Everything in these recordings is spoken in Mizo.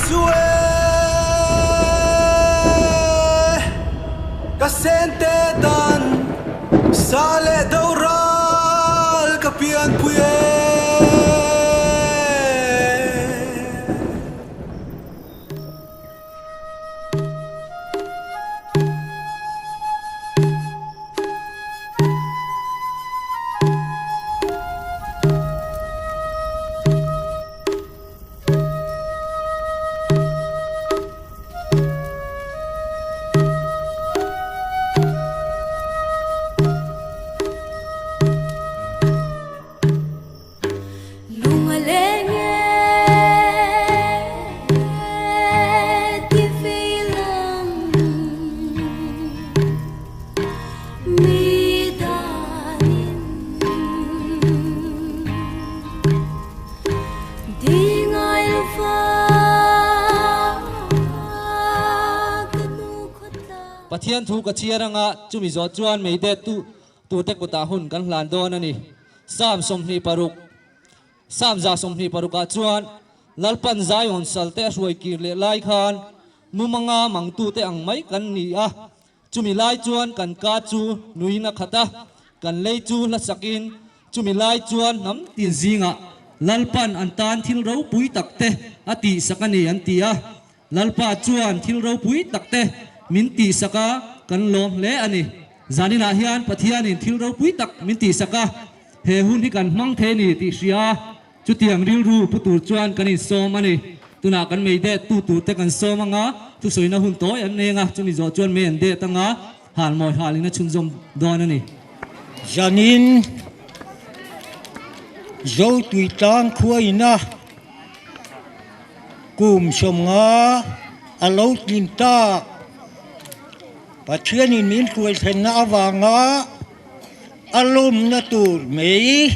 chu e ka sente dan sa leh do ral ka pianpui e. Lungaleng e ti vei lam mi danin di ngai lo va ka nu khawtlang. Pathian thu ka chhiar anga chumi zawh chuan meide tu turte kutah hun kan hlan dawn a ni. Psalm 26 Psalm 126 ah chuan Lalpan Zion salte a hruai kir leh lai khan mumanga mangtute ang mai kan ni a, chumi lai chuan kan ka chu nuin a khat a, kan lei chu hlasakin chumi lai chuan hnam tin zingah Lalpan an tan thil ropui takte a tihsak a ni an ti a. Lalpa chuan thil ropui takte min tihsak a, kan lawm hle a ni. Zaninah hian Pathianin thil ropui tak min tihsak a, he hun hi kan hmang thei a ni tih hria a, chutiang rilru pu tur chuan kan insawm a ni. Tunah kan mei det tu turte kan sawm anga, thusawina hun tawi an neng a, chumi zawh chuan mei an det anga, hal mawi halin a chhunzawm dawn a ni. Zanin Zotuitlang khuaina Kum 50 a lo tlin tak. Pathianin min hruai thlenna avanga a lawmna tur mai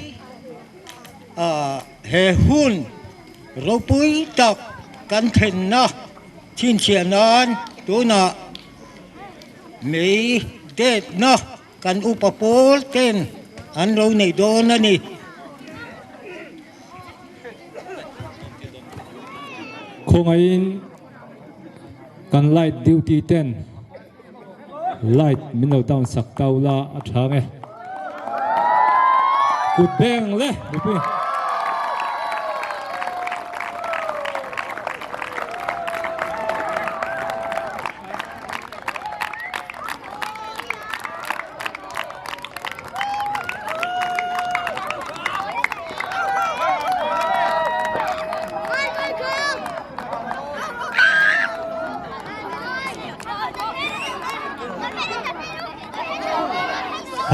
he hun ropui tak kan thlenna chhinchhiah nan tunah mei detna kan upa pawl ten an lo nei dawn a ni. Khawngaihin kan light duty ten light min lo down sak ta ula a tha nge. Kut beng le mipui.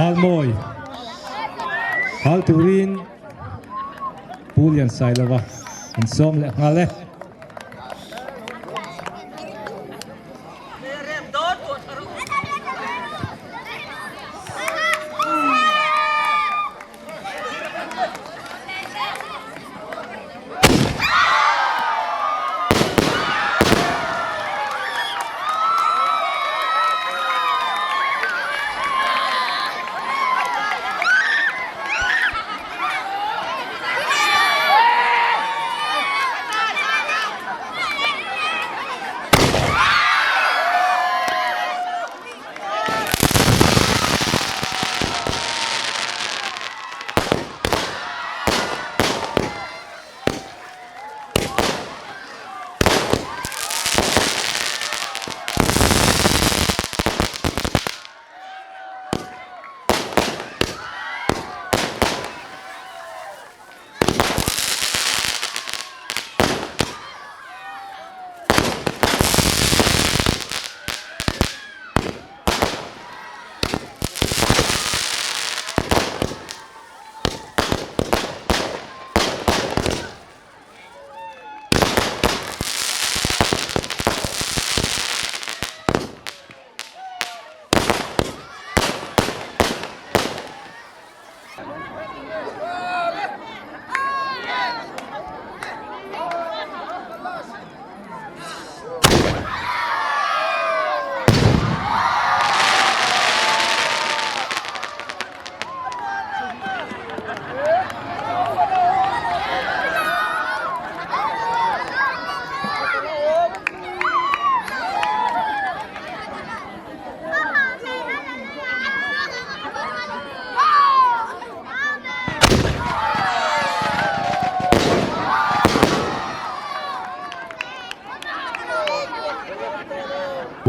Halmawi hal turin Pu Liansailova an sawm leh nghal e.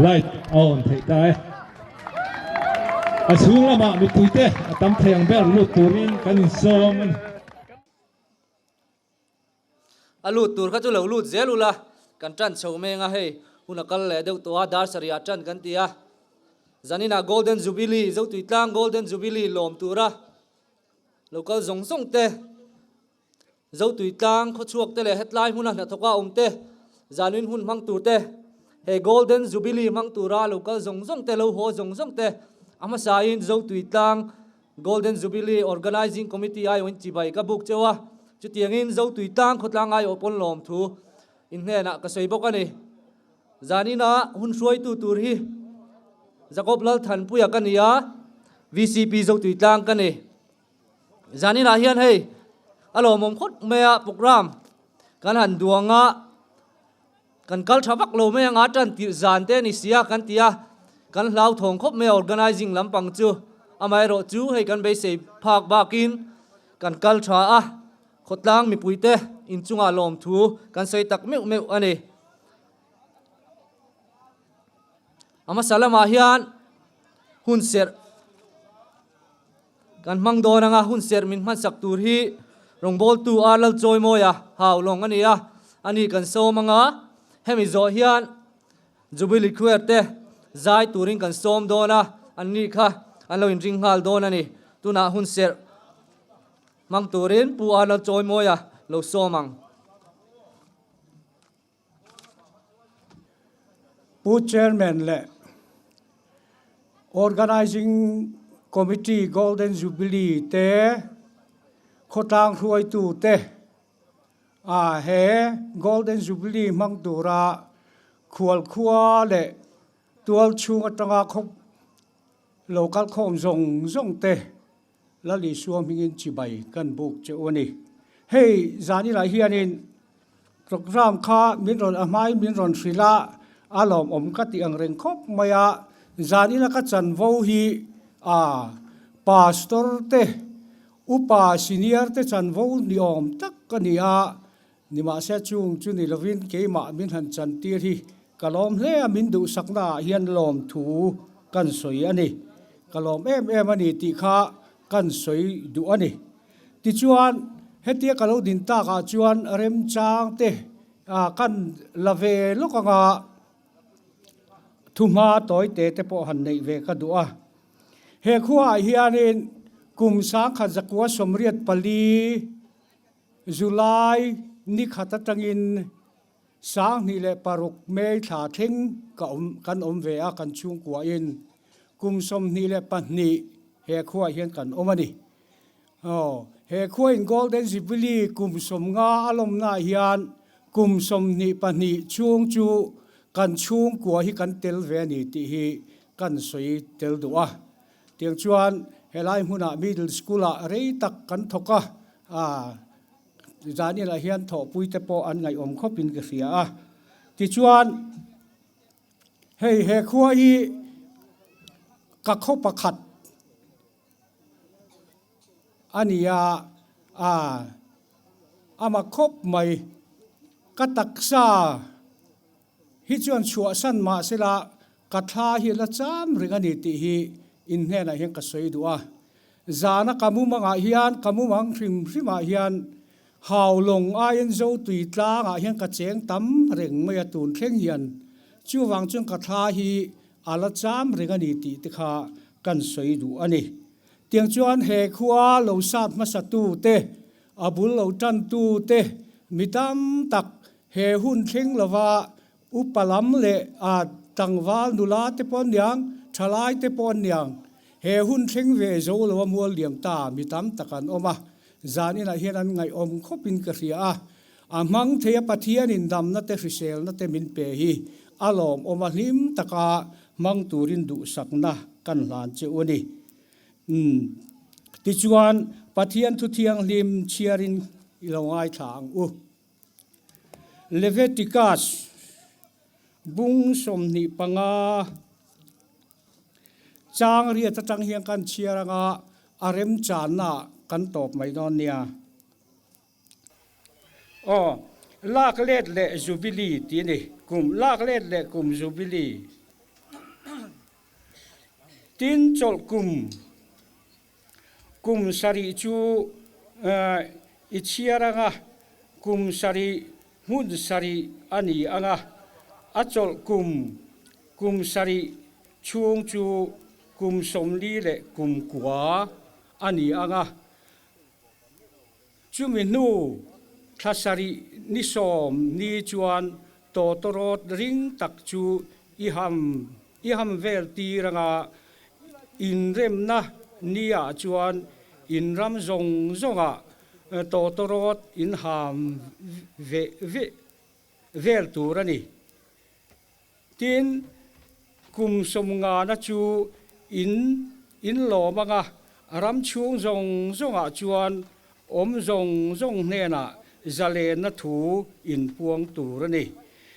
Light a on theih ta e. A chhung lamah mipuite a tam thei ang ber lut turin kan insawm a ni. A lut tur kha chu lo lut zel ula, kan tan chho meng a hei, hun a kal leh deuh tawh a, dar sarih ah tan kan ti a. Zaninah Golden Jubilee, Zotuitlang Golden Jubilee lawm tura lo kal zawng zawng te, Zotuitlang khawchhuak te leh hetlai hmuna hnathawka awm te, zanin hun hmang tur te, he Golden Jubilee hmang tura lo kal zawng zawng te, lo haw zawng zawng te, a hmasain Zotuitlang Golden Jubilee Organising Committee aiawhin chibai ka buk cheu a, chutiangin Zotuitlang khawtlang aiawh pawn lawmthu in hnenah ka sawi bawk a ni. Zanina hun hruaitu tur hi Jacob Lalthanpuia ka ni a, VCP Zotuitlang ka ni. Zaninah hian hei a lawmawm khawp mai a program kan han duang a, kan kal tha vak lo mai anga tan tirh zan te a ni si a kan ti a, kan hlauthawng khawp mai a organizing lampang chu amaherawh chu hei kan beisei phak bakin kan kal tha a, khawtlang mipuite inchungah lawmthu kan sawi tak meuh meuh a ni. A hmasa lamah hian hun serh Kan hmang dawn anga hun serh min hmansak tur hi rawngbawltu a Lalchawimawia hau lawng a ni a, ani kan sawm anga hemi zawh hian Jubilee Choir te zai turin kan sawm dawn a, anni kha an lo inring nghal dawn a ni. Tunah hun serh hmang turin Pu a Lalchawimawia lo sawm ang. Pu Chairman leh Organising Committee Golden Jubilee te khawtlang hruaitu te a he Golden Jubilee hmang tura khualkhua leh tual chhung atanga khawp lo kalkhawm zawng zawng te Lal Isua hmingin chibai kan buk che u a ni. Hei zaninah hianin programme kha min rawn a hmain min rawn hrilh a, a lawmawm ka tih ang reng khawp mai a. Zanina ka chanvo hi a pastor te, upa senior te chanvo ni awm tak ka ni a, nimahse chung chu ni lovin keimah min han chantir hi Ka lawm hle a, min duhsakna ah hian lawmthu kan sawi a ni. Ka lawm em em a ni tih kha kan sawi duh a ni. Tichuan, hetia ka lo din tak ah chuan remchang te kan la ve lawk anga thuhma tawi te te pawh han neih ve ka duh a. He khua ah hianin kum sangkhat zakua 84 July ni khat atangin 2006 May thla thleng ka awm kan awm ve a kan chhungkuahin kum 22 he khuaah hian kan awm a ni. Aw, he khuain Golden Jubilee kum 50 a lawmnaah hian kum 22 chhung chu kan chhungkua hi kan tel ve a ni tih hi kan sawi tel duh a. Tiang chuan helai hmunah Middle School-ah rei tak kan thawk a, aa, Zaninah hian thawhpuite pawh an ngaihawm khawpin ka hria a. Tichuan, hei he khua hi ka khaw pakhat a ni a, aa a mak khawp mai. Ka taksa hi chuan chhuahsan mah sela ka thla hi la cham reng a ni tih hi in hnenah hian ka sawi duh a. Zana ka mumangah hian, ka mumang hrim hrimah hian Haulawng aiin Zotui tlangah hian ka cheng tam reng mai a tun thleng hian. Chuvang chuan ka thla hi a la cham reng a ni tih te kha kan sawi duh a ni. Tiang chuan he khua lo sat hmasatu te, a bul lo tantu te mi tam tak he hun thleng lova Upa lam leh a tlangval nula te pawh an niang, thalai te pawh an niang. He hun thleng ve zo lo a mual liam ta mi tam tak an awm a, zan inah hian an ngaihawm khawpin ka hria a. A hmang thei a Pathianin damna te hriselna te min pe hi a lawmawm a hlim taka hmang turin duhsakna kan hlan che u a ni. Umm. Tichuan, Pathian thu thianghlim chhiarin i lo ngaithla ang u. Leviticus bung 25 chang riat atang hian kan chhiar anga a remchanna kan tawp mai dawn nia. Aw, lak let leh Jubilee tih a ni, kum lak let leh kum Jubilee. Tin, chawlh kum kum sarih chu i chhiar anga, kum sarih hmun sarih a ni anga, a chawlh kum kum sarih chhung chu kum 40 leh kum kua a ni anga. Chumi hnu thla sarih ni 10 ni chuan tawtawrawt ring tak chu i ham i ham vel tir anga inremna niah chuan in ram zawng zawngah tawtawrawt in ham ve vel tur a ni. Tin, kum 50na chu in in lawm anga ram chhung zawng zawngah chuan awm zawng zawng hnenah zalenna thu in puang tur a ni.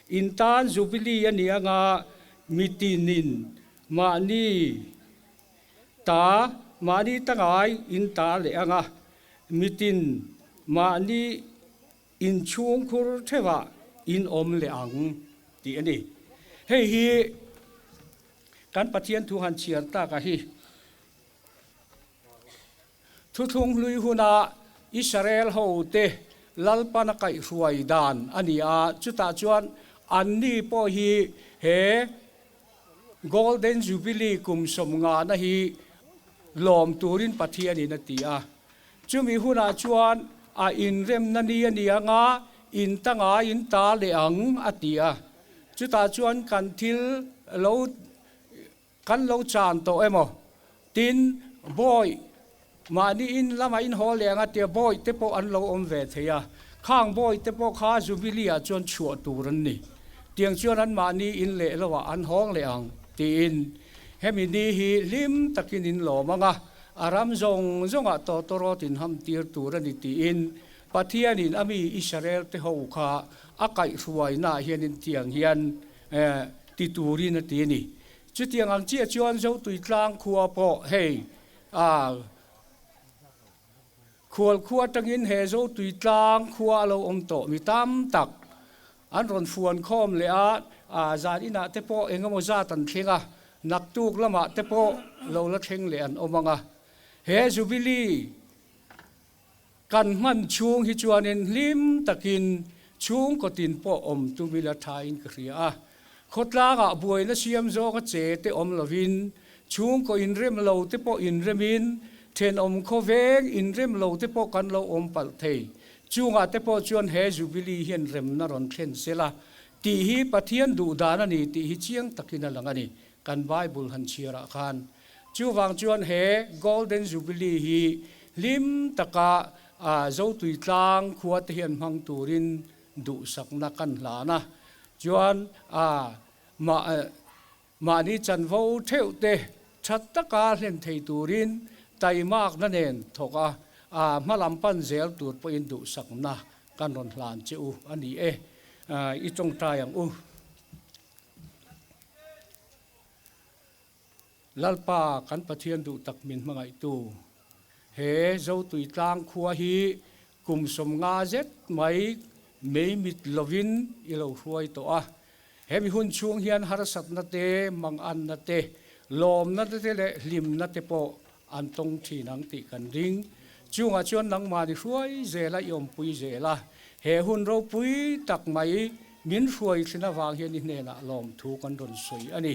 In tan Jubilee a ni anga mitinin mahni ta mahni ta ngai in ta leh anga mitin mahni Inchhungkhur theuhah in awm leh ang tih a ni. Hei hi kan Pathian thu han chhiar taka hi Thuthlung hlui huna Israel hote Lalpana kaihhruai dan a ni a, chutah chuan anni pawh hi he Golden Jubilee kum 50na hi lawm turin Pathianin a ti a. Chumi hunah chuan a inremna ni a ni anga in ta ngai in ta leh ang a ti a. Chutah chuan kan thil lo kan lo chan tawh emaw tin bawi mahni in lamah in haw leh ang a tia bawi te pawh an lo awm ve thei a. Khang bawi te pawh kha Jubilee ah chuan chhuah tur an ni. Tiang chuan an mahni in leh lohah an hawng leh ang tiin hemi ni hi hlim takin in lawm ang a. A ram zawng zawngah tawtawrawt in ham tir tur a ni tiin Pathianin a mi Israel te ho kha a kaihhruainaah hianin tiang hian ti turin a ti a ni. Chutiang ang chiah chuan Zotuitlang khua pawh hei a khual khua atangin he Zotuitlang khua a lo awm tawh mi tam tak An rawn fuan khawm leh a, zan inah te pawh eng emaw zat an thleng a, naktuk lamah te pawh lo la thleng leh an awm ang a. He Jubilee kan hman chhung hi chuanin hlim takin chhungkaw tin pawh awm tum ila thain ka hria a. Khawtlangah buaina siam zawnga che te awm lovin, chhungkaw inrem lo te pawh inremin, thenawm khawveng inrem lo te pawh kan lo awm palh thei. Chungah te pawh chuan he Jubilee hian remna rawn thlen sel a, tih hi Pathian duh dan a ni tih hi chiang takin a lang a ni, kan Bible han chhiarah khan. Chuvang chuan he Golden Jubilee hi hlim taka Zotuitlang khua te hian hmang turin duhsakna kan hlan a, chuan Mahni chanvo theuh te that taka hlen thei turin taimakna nen thawk a, a hmalam pan zel tur pawhin duhsakna kan rawn hlan che u a ni e. I tawngtai ang u. Lalpa kan Pathian duh tak min hmangaihtu, he Zotuitlang khua hi kum 50 zet mai mei mit lovin i lo hruai tawh a. Hemi hun chhung hian harsatna te, manganna te, lawmna te leh hlimna te pawh an tawng thin ang tih kan ring. Chungah chuan nangmahni hruai zela i awmpui zel a, he hun ropui tak mai min hruai thin avang hian i hnenah lawmthu kan rawn sawi a ni.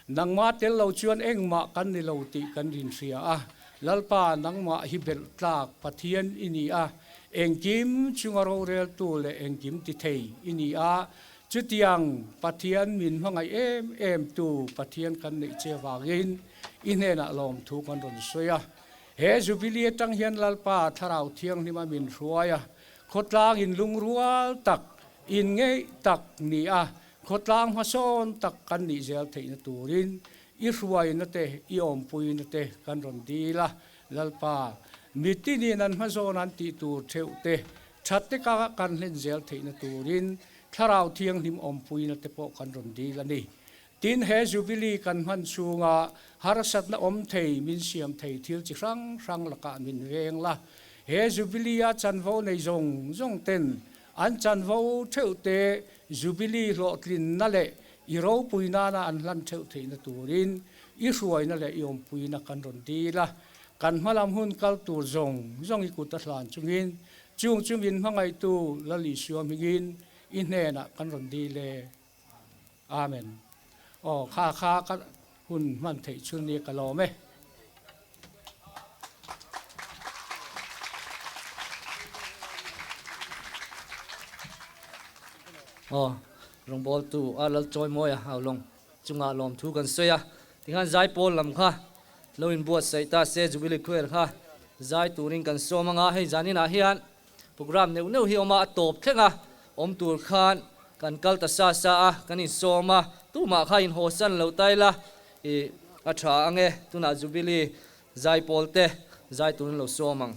Nangmah tel lo chuan engmah kan ni lo tih kan rinhria a, Lalpa nangmah hi belh tlak Pathian i ni a, engkim chunga roreltu leh engkim ti thei i ni a, Chutiang Pathian min hmangaih em em tu Pathian kan neih che vangin i hnenah lawmthu kan rawn sawi a. He Jubilee atang hian Lalpa Thlarau Thianghlima min hruai a, khawtlang in lungrual tak, in ngeih tak ni a, khawtlang hmasawn tak kan nih zel theihna turin i hruaina te, i awmpuina te kan rawn dil a. Lalpa, mitinin an hmazawn an tih tur theuh te, that te ka kan hlen zel theihna turin Thlarau Thianghlim awmpuina te pawh kan rawn dil a ni. Tin, he Jubilee kan hman chhunga harsatna awm thei min siam thei thil chi hrang hrang lakah min veng la. He Jubilee-a chanvo nei zawng zawng ten an chanvo theuh te Jubilee hlawhtlinna leh i ropui nana an hlan theuh theihna turin. I hruaina leh i awmpuina kan rawn dil a, kan hmalam hun kal tur zawng zawng i kut a hlan chungin, chung chu min hmangaihtu Lal Isua hmingin i hnenah kan rawn dil e. Amen. Aw, kha kha ka hun hman theih chhun ni ka lawm e. Aw, rawngbawltu a Lal Chawimawi a Haulawng chungah lawmthu kan sawi a, tikhan zaipawl lam kha lo inbuatsaih ta se Jubilee Choir kha zai turin kan sawm anga hei zaninah hian Program neuh neuh hi awm a, a tawp thleng a, awm tur khan kan kal ta sa sa a, kan insawm a, tumah kha inhawsan lo ta ila i a tha ang e, tunah Jubilee zaipawl te zai turin lo sawm ang.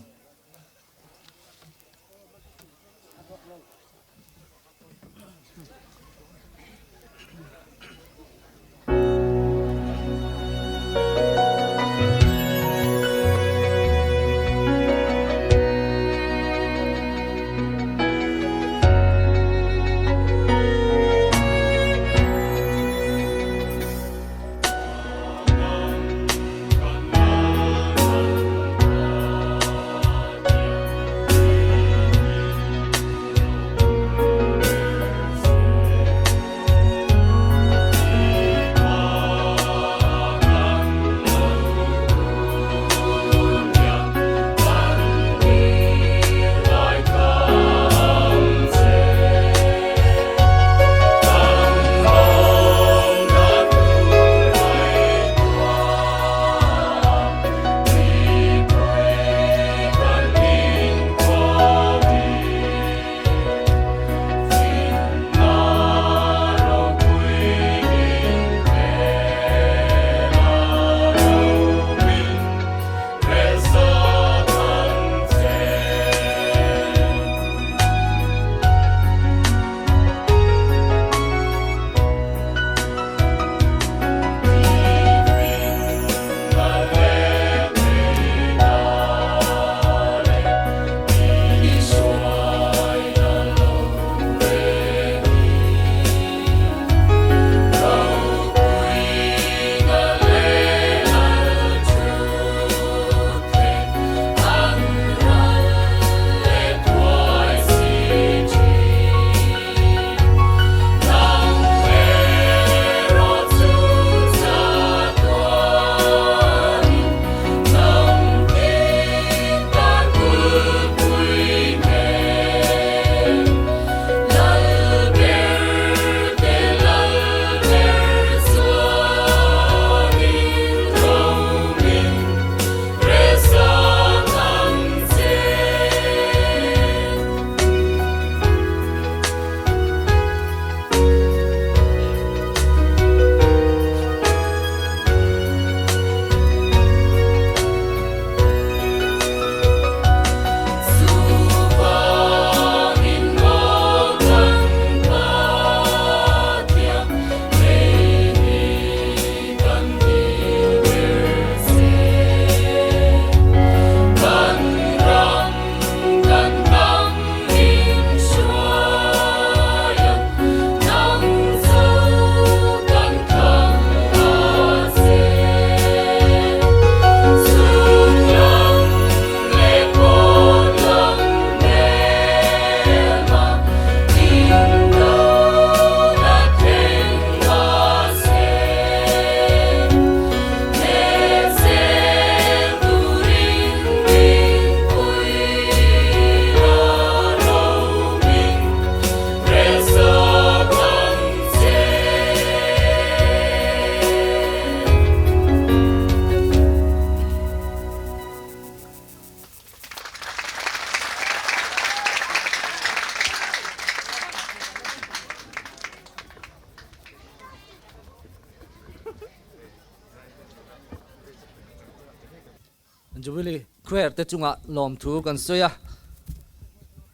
Jubilee Choir te chungah lawmthu kan sawi a,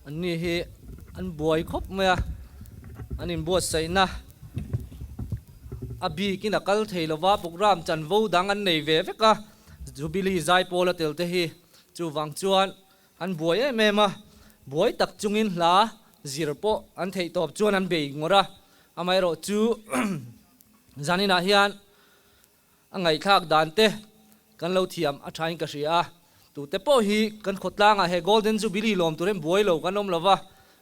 anni hi an buai khawp mai a, an inbuatsaihna a bikin a kal thei lova, programme chanvo dang an nei ve vek a, Jubilee zaipawl a tel te hi chuvang chuan an buai em em a, buai tak chungin hla zir pawh an theih tawp chuan an bei ngawrh a, amaherawhchu zaninah hian. A ngaihthlak dan te kan lo thiam a thain ka hria a, tute pawh hi kan khawtlangah he Golden Jubilee lawm tur hian buai lo kan awm lo va,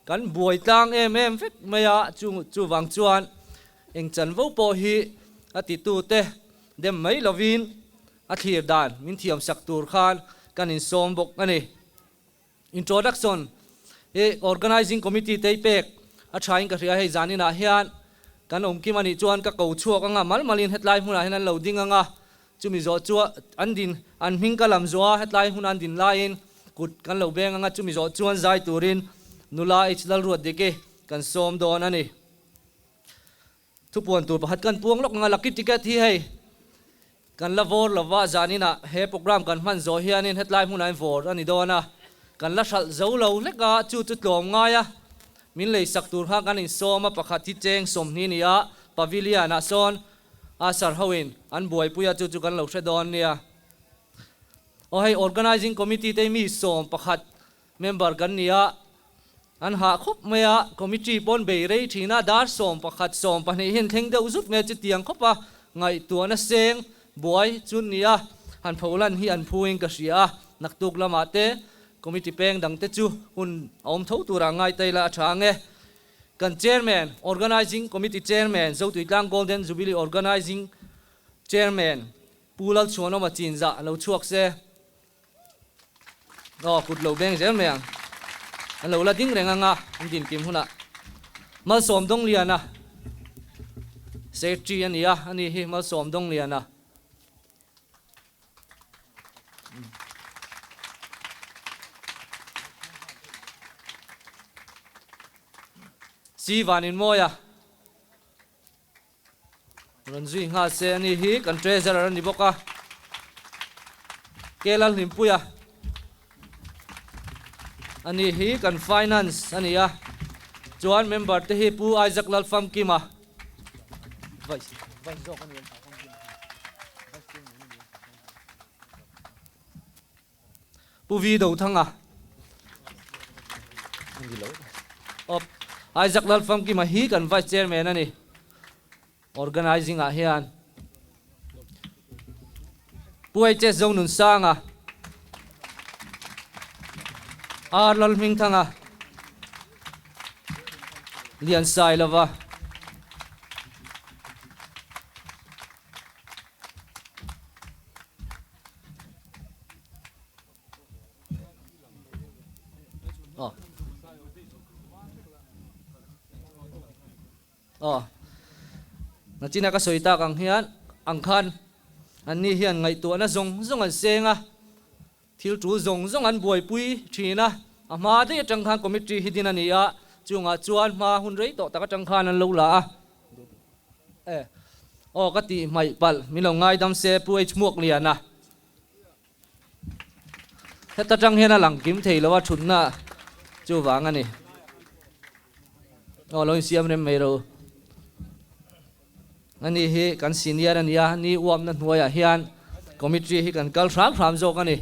kan buai tlang em em vek mai a, chu chuvang chuan eng chanvo pawh hi a titute dem mai lovin a thlir dan min thiam sak tur khan kan insawm bawk a ni. Introduction, Hi Organizing Committee te i pek a tha in ka hria hei zan inah hian kan awm kim anih chuan ka ko chhuak anga mal malin hetlai hmunah hian an lo ding anga chumi zawh chu an din an hming ka lam zawh a hetlai hmuna an din laiin kut kan lo beng anga chumi zawh chuan zai turin nula H Lalruatdiki kan sawm dawn a ni. Thupuan tur pakhat kan puang lawk anga lucky ticket hi hei kan la vawr lova zaninah he program kan hman zawh hianin hetlai hmunah hian vawr a ni dawn a, kan la hralh zo lo hlek a, chu chu tlawm ngai a, min lei sak tur khan kan insawm a, pakhat hi cheng 20 ni a, pavilion ah sawn a sar hoin an buaipui a, chu chu kan lo hre dawn nia. Aw hei organizing committee te hi mi 11 Member kan ni a, an hah khawp mai a, committee pawn bei rei thin a, dar 11 12 hian thleng deuh zut mai a chutiang khawp a, ngaihtuahna seng buai chu ni a, han pholan hi an phuin ka hria a, naktuk lamah te committee peng dang te chu hun a awm tho turah ngai ta ila a tha ang e. Kan Chairman, Organising Committee Chairman, Zotuitlang Golden Jubilee Organising Chairman Pu Lalchhuanawma Chinzah lo chhuak se. Aw kut lo beng zel mai ang. An lo la ding reng anga an din kim hunah Malsawm Dawngliana Secretary a ni a, ani hi Malsawm Dawngliana. Si Vaninmawia. Rawn zui nghal se ani hi kan treasurer a ni bawk a, Kelal Hlimpuia ani hi kan finance a ni a, chuan member te hi Pu Isaac Lalfamkima vice vice zawk a ni em? Pu Vi Dothanga Op Isaac Lalfamkima hi kan Vice Chairman a ni. Organising ah hian Pu HS Zonunsanga, R Lalhmingthanga, Liansailova, Aw. Nachina ka sawi tak ang hian ang khan anni hian ngaihtuahna zawng zawng an seng a, thil tul zawng zawng an buaipui thin a, a hma daih atang khan committee hi din a ni a, chungah chuan hma hun rei tawh tak atang khan an lo la a. E. Aw ka tih hmaih palh, min lo ngaidam se Pu H Muakliana. Heta tang hian a lang kim thei lo a thutna chuvang a ni. Aw lo insiam rem mai ro. Ani hi kan senior a nia, ni uapna hnuaiah hian committee hi kan kal hram hram zawk a ni.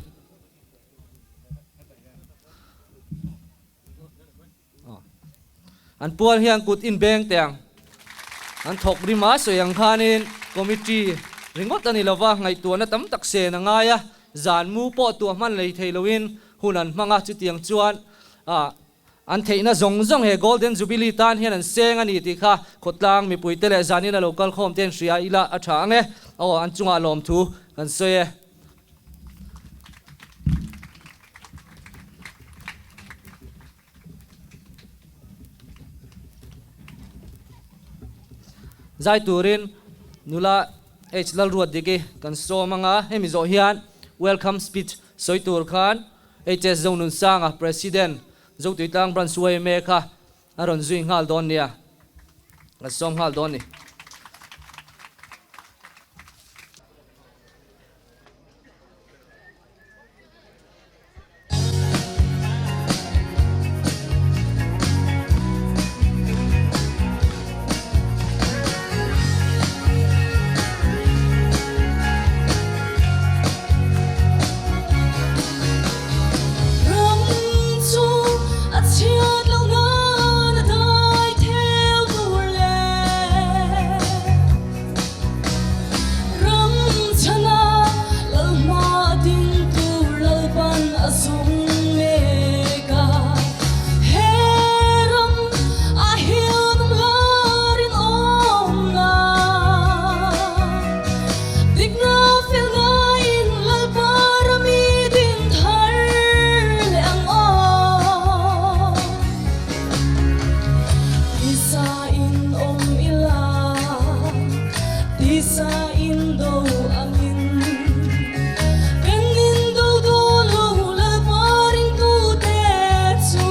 An pual hian kut inbeng teh ang. An thawk rim a sawi ang khanin committee ringawt a ni lova, ngaihtuahna tam tak sen a ngai a, zan mu pawh tuah hman lei thei loin hun an hmang a, chutiang chuan an theihna zawng zawng he Golden Jubilee tan hian an seng a ni tih kha khawtlang mipuite leh zanin a lo kal khawm te an hria ila a tha ang e. Aw an chungah lawmthu kan sawi e. Zai turin nula H Lalruatdiki kan sawm anga hemi zawh hian welcome speech sawi tur khan HS Zonunsanga President Zotuitlang Branch yma kha a rawn zui nghal dawn nia kan sawm nghal dawn ni. Ram chu a chhiat lo nan a dai theu tur le. tisa indo angin kan indo dawn lo Lalpa ringtute chu.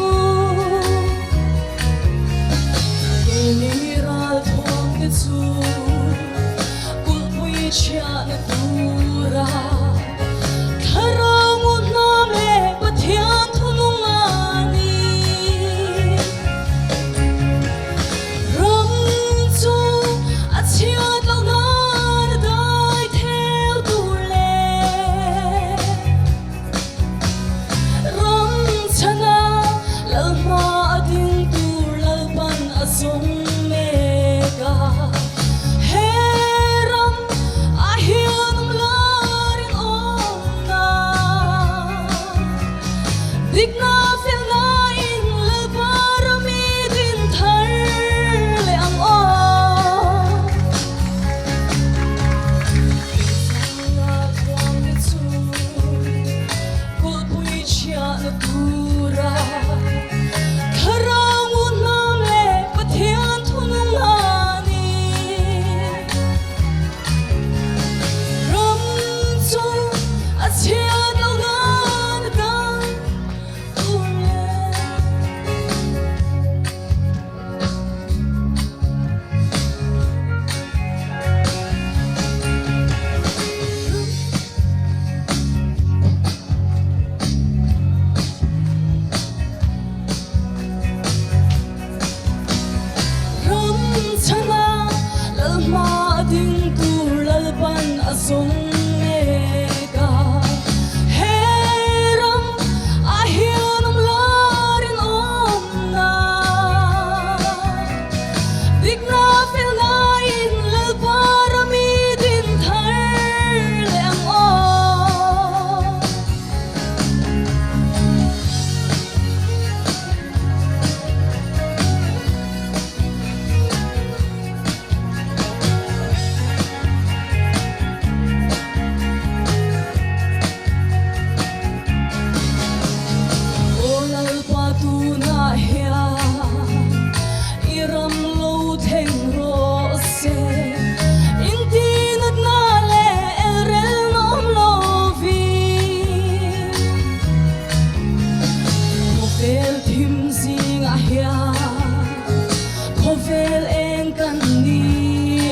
Keini ralthuamte chu kulhpui chhiahna tura thlarau ngunhnam leh Pathian thunung a ni. Ram chu a chhiat loh nan a dai theu tur leh Ram chhana lal hma a ding tur Lalpan a zawng mek a. He ram ah hian awm la rinawmna. Dikna felna in Lalpa ram i din thar leh ang aw. Keizanga thuamte chu kulhpui chhiahna tura Thlarau ngunhnam leh Pathian thunung a ni. Ram chu a chhiat lo nan a dang tur le. Ram chhana Lalhma a ding tur Lalpan a zawng mek a. He ram ah hian awm la rinawmna. Dikna felna in Lalpa ram i din thar leh ang aw. Aw Lalpa tunah hian i ram lo thleng rawh se, intinatna leh elrelna awm lovin. Khawvel thim zingah hian khawvel eng kan ni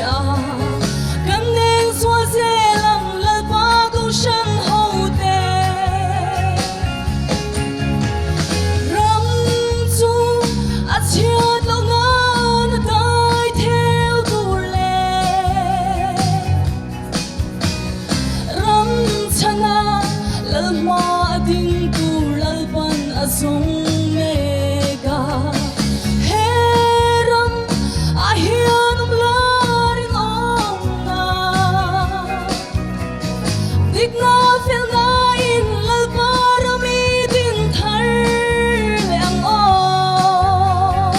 a, kan eng zual zel ang Lalpa Kohhran hote. Ram chu a chhiat loh nan a dai theu tur le. Ram chhana Lalhma a ding tur Lalpan a zawng mek a. He ram ah hian awm la rinawm a. Dikna felna in Lalpa ram i din thar leh ang aw.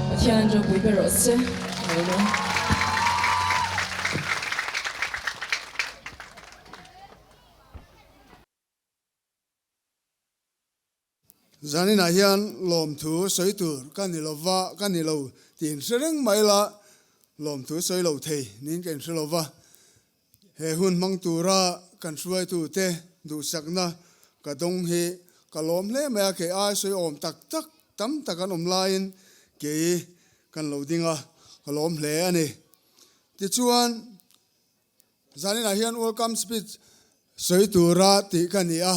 Pathian ropui ber rawh se. Amen. Zaninah hian lawmthu sawi tur ka ni lova, ka ni lo tih inhre reng mai la, lawmthu sawi lo thei niin ka inhre lova. He hun hmang tura kan hruaitute duhsakna ka dawng hi ka lawm hle mai a, kei ai sawi awm tak tak tam tak an awm laiin kei kan lo ding a, ka lawm hle a ni. Tichuan, Zaninah hian welcome speech sawi tura tih ka ni a,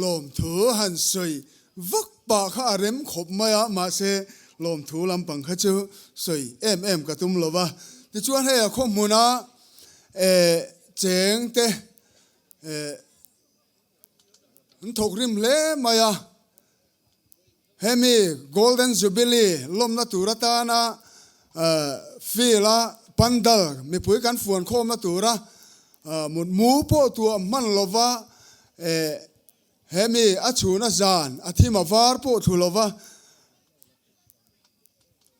lawmthu han sawi vak pah kha a rem khawp mai a, mahse lawmthu lampang kha chu sawi em em ka tum lo va. Tichuan hei a khaw hmuna eh cheng te eh an thawk rim hle mai a, Hemi Golden Jubilee lawmna tur atana field a pandal mipui kan fuan khawmna tura mutmu pawh tuah hman lova hemi a chhuna zan a thim a var pawh thlu lova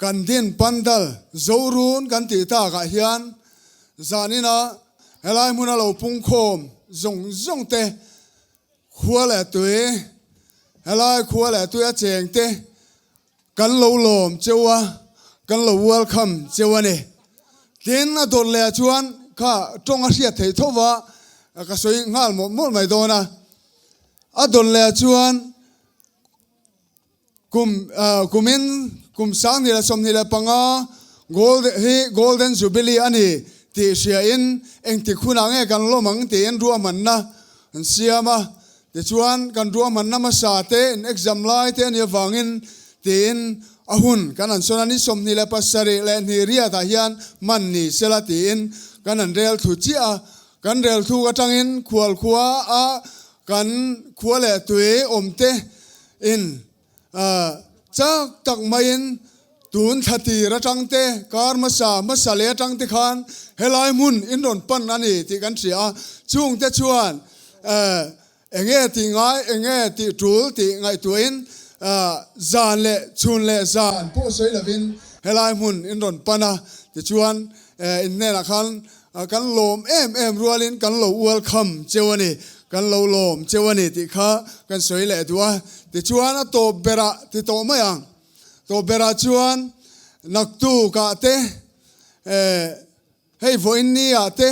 kan din pandal Zorun kan tih takah hian zanina helai hmuna lo pungkhawm zawng zawng te Khua leh tui, helai khua leh tui a cheng te kan lo lawm cheu a, Kan lo welcome cheu a ni. Tin, a dawt leh ah chuan kha tawng a hriat theih tho va, ka sawi nghal mawlh mawlh mai dawn a. A dawt leh ah chuan kum kumin kum 2025 gold hi Golden Jubilee a ni tih hriain engtik hunah nge kan lawm ang tiin ruahmanna an siam a. Tichuan, kan ruahmanna hmasa te in exam lai te a nih avangin tiin a hun kan han sawn a, ni 27 leh hnih riatah hian man ni sela tiin kan han rel thlu chiah a. Kan rel thluk atangin khual khua a kan khua leh tui awm te in Chak tak maiin tun thla tir atang te, kar hmasa hmasa leh atang te khan helai hmun in rawn pan a ni tih kan hria a. Chungte chuan enge tih ngai, enge tih tul tih ngaihtuahin zan leh chhun leh zan pawh sawi lovin helai hmun in rawn pan a. Tichuan in hnenah khan Kan lawm em em rualin kan lo welcome cheu a ni, kan lo lawm cheu a ni tih kha kan sawi leh duh a. Tichuan a tawp berah ti tawh mai ang. Tawp berah chuan naktukah te, hei vawiin niah te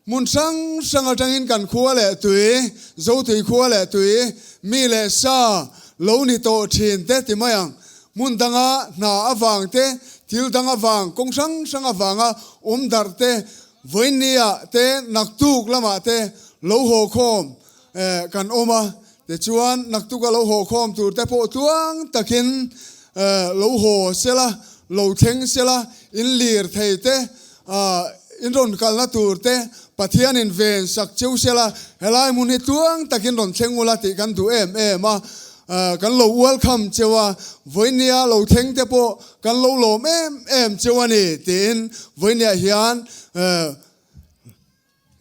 hmun hrang hrang atangin kan khua leh tui, Zotui khua leh tui, mi leh sa lo ni tawh thin te ti mai ang. Hmun danga hna avang te, thil dang avang, kawng hrang hrang avanga awm darh te, vawiinniah te, naktuk lamah te lo haw khawm kan awm a. Tichuan, naktuka lo haw khawm tur te pawh tluang takin lo haw sela, lo thleng sela, in lir thei te, in rawn kalna tur te Pathianin ven sak cheu sela, helai hmun hi tluang takin rawn thleng ula tih kan duh em em a. Kan lo welcome cheu a, vawinia lo thleng te pawh kan lo lawm em em cheu a ni tiin vawinia hian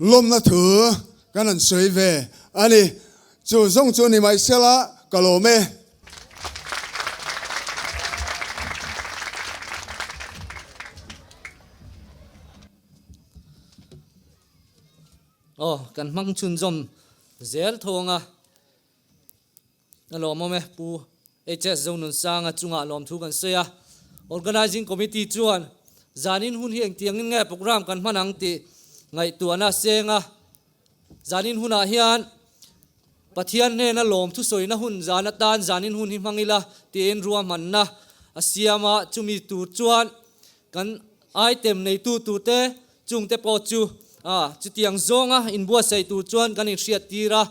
lawmna thu kan han sawi ve a ni. Chu zawng chu ni mai sela ka lawm e. Aw, kan hmang chhunzawm zel thawng a. A lawmawm e, Pu HS Zonunsanga chungah lawmthu kan sawi a. Organising Committee chuan zanin hun hi engtiangin nge programme kan hman ang tih ngaihtuahna a seng a. Zanin hunah hian Pathian hnena lawmthu sawina hun zan atan zanin hun hi hmang ila tiin ruahmanna a siam a, chumi tur chuan kan item neitu turte Chungte pawh chu chutiang zawnga inbuatsaih tur chuan kan inhriat tir a,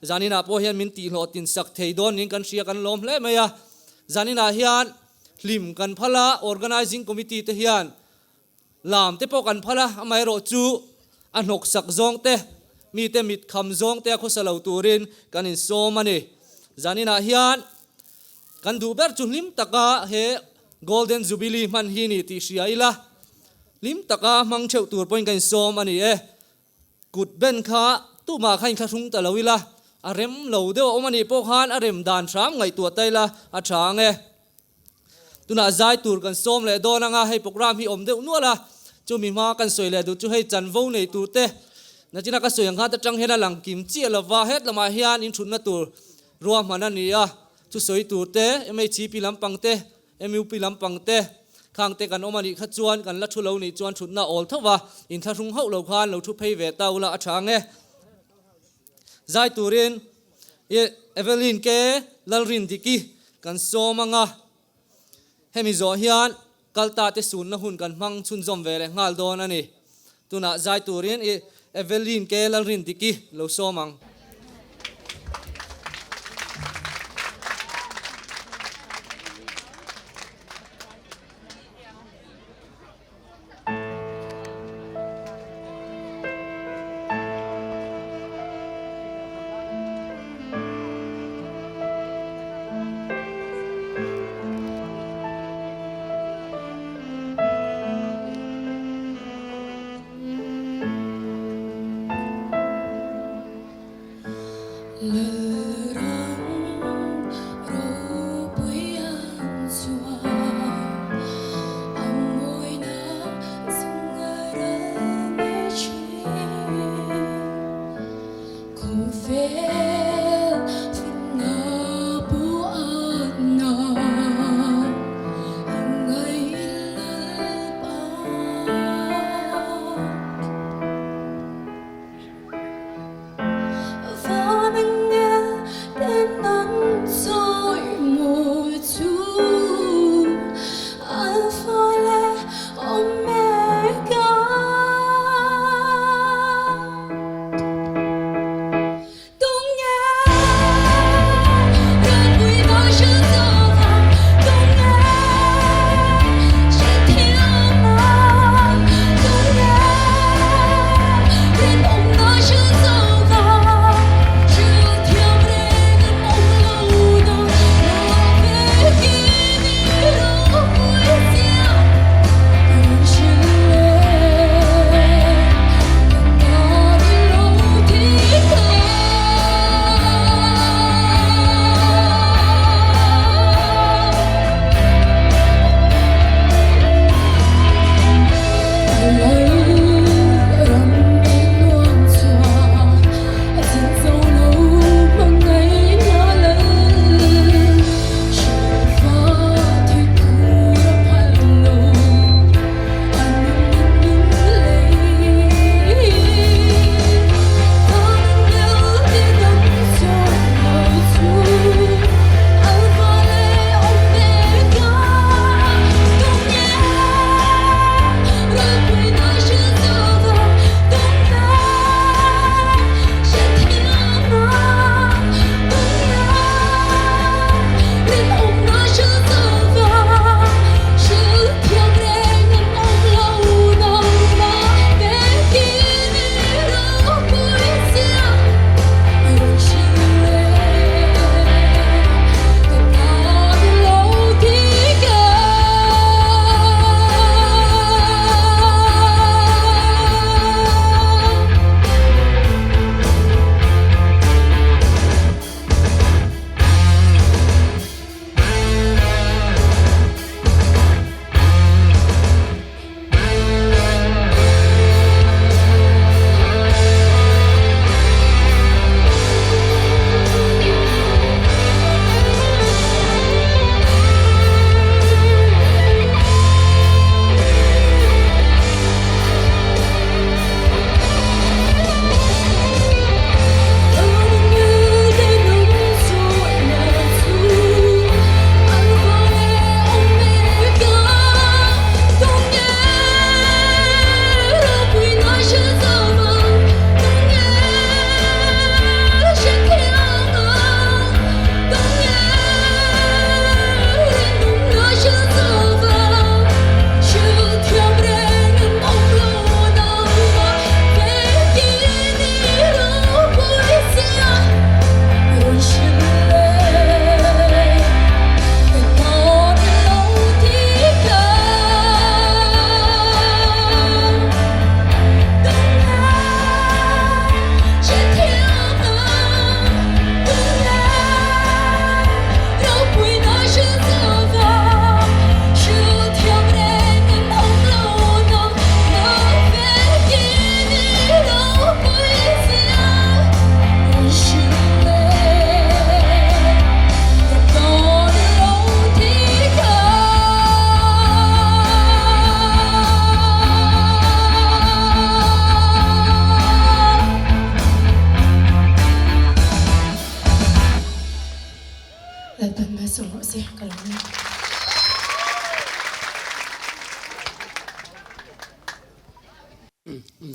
zaninah pawh hian min tihhlawhtin sak thei dawn niin kan hria, kan lawm hle mai a. Zaninah hian hlim kan phal a, Organising Committee te hian lam te pawh kan phal a, amaherawh chu a hnawksak zawng te, mite mit kham zawng te a khawsa lo turin kan insawm a ni. Zaninah hian kan duh ber chu hlim taka he Golden Jubilee hman hi ni tih hria ila, Hlim taka hmang theuh tur pawhin ka insawm a ni e. Kut ben kha tumah kha inthlahrung ta lo ila, a rem lo deuh a awm a nih pawh khan a rem dan hram ngaihtuah ta ila a tha ang e. Tunah zai tur kan sawm leh dawn anga hei programme hi awm deuh nual a, chumi hma kan sawi leh duh chu hei chanvo nei tur te nachina ka sawi ang khan atang hian a lang kim chiah lova het lamah hian inthutna tur ruahman a ni a, thusawi tur te MHP lampang te MUP lampang te, khang te kan awm a nih kha chuan kan la thu lo nih chuan thutna awl tho va, inthlahrung hauh lo khan lo thu phei ve ta ula a tha ang e. Zai turin i Evelyn ke Lalrindiki kan sawm ang a, hemi zawh hian kalta te sunna hun kan hmang chhunzawm ve leh nghal dawn a ni. Tunah zai turin i Evelyn ke Lalrindiki lo sawm ang.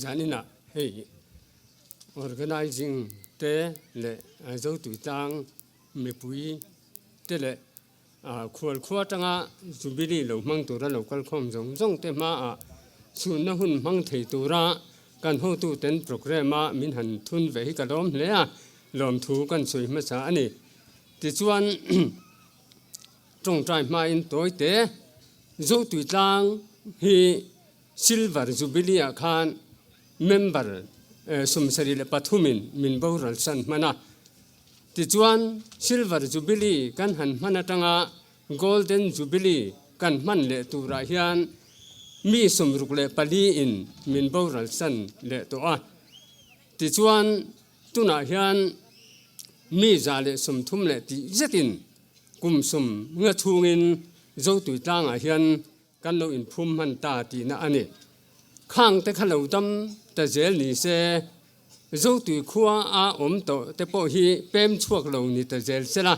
Zaninah hei Organizing te leh Zotuitlang mipui te leh khualkhua atanga Jubilee lo hmang tura lo kalkhawm zawng zawng te hmaah chhunna hun hmang thei tura kan hotuten programme a min han thun ve hi ka lawm hle a, lawmthu kan sawi hmasa a ni. Tichuan tawngtai hmain tawite Zotuitlang hi Silver Jubilee ah khan member 73 in min boral san hman a. Tichuan Silver Jubilee kan han hman atanga Golden Jubilee kan hman leh turah hian mi 64 in min boral san leh tawh a. Tichuan tunah hian mi 130 leh tih zetin kum 50 chhungin Zotui tlangah hian Kan lo inphum hman ta tihna a ni. Khang te kha lo dam ta zel ni se, Zotui khua a awm tawh te pawh hi pem chhuak lo ni ta zel se la,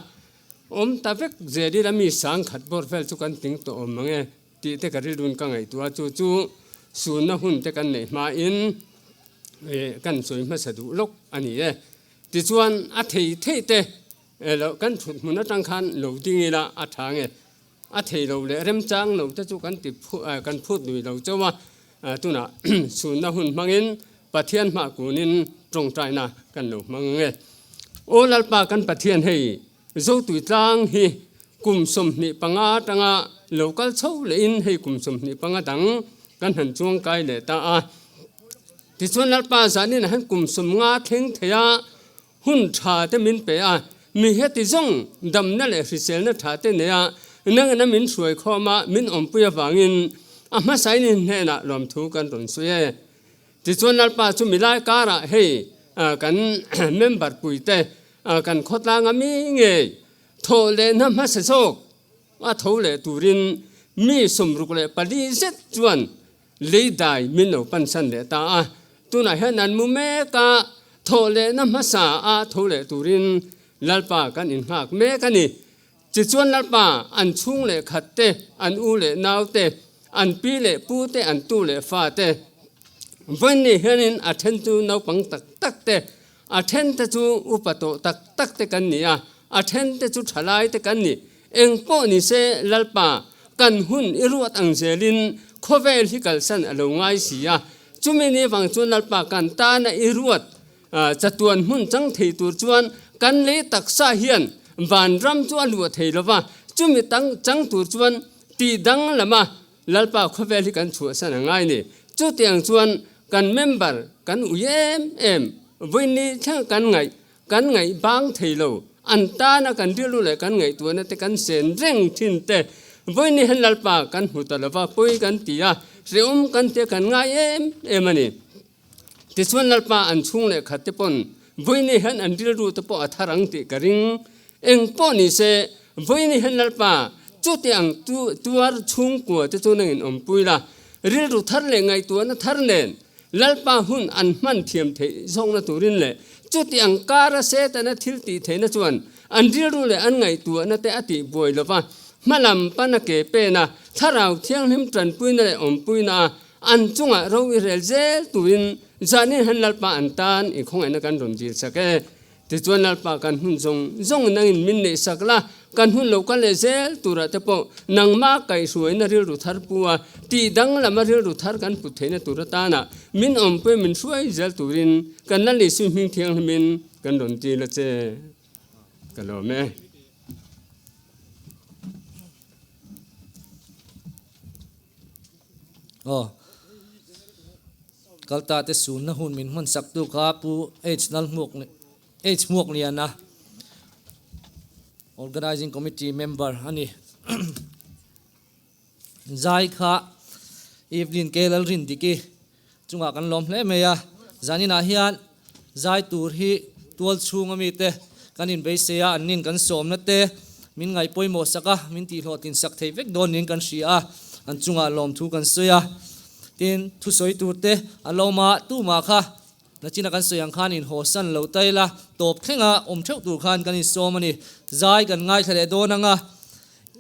awm ta vek zel ila mi sangkhat bawr vel chu kan tling tawh awm ang e tih te ka rilrun ka ngaihtuah a, chu chu sunna hun te kan neih hmain kan sawi hmasa duh lawk a ni e. Tichuan a thei theih te kan thut hmun atang khan lo ding ila a tha nge. A thei lo leh remchang lo te chu kan ti kan phut lui lo chauh a, tunah chhunna hun hmangin Pathian hmah kunin tawngtaina kan lo hmang ang e. Aw Lalpa kan Pathian hei Zotui tlang hi kum 25 atanga lo kal chho lehin hei kum 25 dang kan han chuang kai leh ta a. Tichuan Lalpa zanin ah hian kum 50 thleng thei a, Hun tha te min pe a, mi heti zawng damna leh hriselna tha te nei a, nangin a min hruai khawm a, min awmpui avangin a hmasain in hnenah lawmthu kan rawn sawi e. Tichuan Lalpa chu milai karah hei kan member puite kan khawtlang a mi ngei thawh lehna hmasa zawk a tho leh turin mi 64 zet chuan Lei dai min lo pansan leh ta a, tunah hian an mu mek a, thawh lehna hmasa a tho leh turin Lalpa kan innghak mek a ni. Tichuan Lalpa, an chhung leh khat te, an u leh nau te, an pi leh pu te, an tu leh fa te, vawiin hianin a then chu naupang tak tak te, a then te chu upa tawh tak tak te kan ni a, a then te chu thalai te kan ni. Eng pawh ni se Lalpa, kan hun i ruat ang zelin khawvel hi kalsan a lo ngai si a, chumi ni vang chuan Lalpa kan tana i ruat chatuan hmun chang thei tur chuan kan lei taksa hian vanram chu a luah thei lo va, chumi tang chang tur chuan tih dang lama Lalpa khawvel hi kan chhuahsan a ngai ni. Chutiang chuan kan member kan ui em em, vawiin thleng kan ngaih Kan ngaih bang thei lo. An tana kan rilru leh kan ngaihtuahna te kan sen reng thin te. Vawiin hian Lalpa kan hmu ta lova pawi kan ti a, hrehawm kan tia kan ngai em em a ni. Tichuan Lalpa an chhung leh khat te pawn vawiin hian an rilru te pawh a thar ang tih ka ring. Eng pawh ni se, vawiin hian Lalpa chuti ang tuar chhungkua te chu nangin awmpui la, rilru thar leh ngaihtuahna thar nen Lalpa hun an hman thiam theih zawkna turin leh chuti ang kara Setana thil tih theihna chuan an rilru leh an ngaihtuahna te a tih buai lo va, hmalam pana ke pena Thlarau Thianghlim tanpuina leh awmpuina a an chungah ro i rel zel turin zanin han Lalpa an tan i khawngaihna kan rawn dil sak e. Tichuan Lalpa kan hun zawng zawng nangin min neih sak la, kan hun lo kal leh zel turah te pawh nangmah kaihhruaina rilru thar pu a, tih danglama rilru thar kan put theihna tur atana min awmpui min hruai zel turin kan Lal Isui hming thianghlimin kan rawn dil a che. Ka lawm e. Aw. Kalta te sunna hun min hman sak tu kha Pu H Lalhmuak H Hmuakliana Organizing Committee member a ni. Zai kha Evelyn K Lalrindiki chungah kan lawm hle mai a, zaninah hian zai tur hi tual chhung ami te kan inbeisei a, an nin kan sawmna te min ngaih pawimawh sak a, min tihhlawhtlin sak thei vek dawn niin kan hria a, an chungah lawmthu kan sawi a. Tin, thusawi tur te a lawm a, tumah kha nachina kan sawi ang khan inhawsan lo ta ila, tawp thlenga awm theuh tur khan kan insawm a ni. Zai kan ngaithla leh dawn ang a,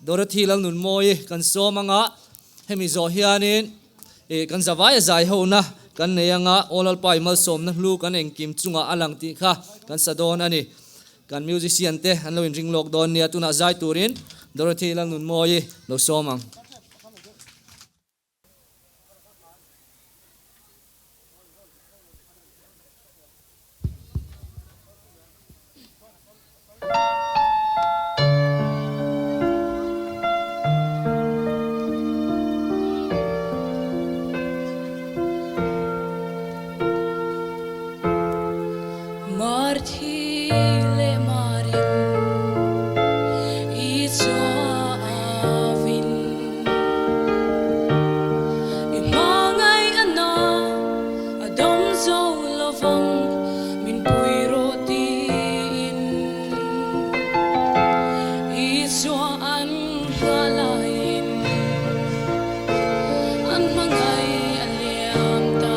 Dorothy Lalnunmawi kan sawm ang a, hemi zawh hianin ih kan zavaia zai hona. kan nei anga Aw Lalpa i malsawmna hlu kan engkim chungah a lang tih kha kan sa dawn a ni. Kan musician te an lo inring lawk dawn nia tunah zai turin Dorothy Lalnunmawii lo sawm ang. Marthi leh Marin i chuavin i hmangaih a na a dam zo lovang min pui rawh tiin i chua an hma laiin an hmangaih a liam ta.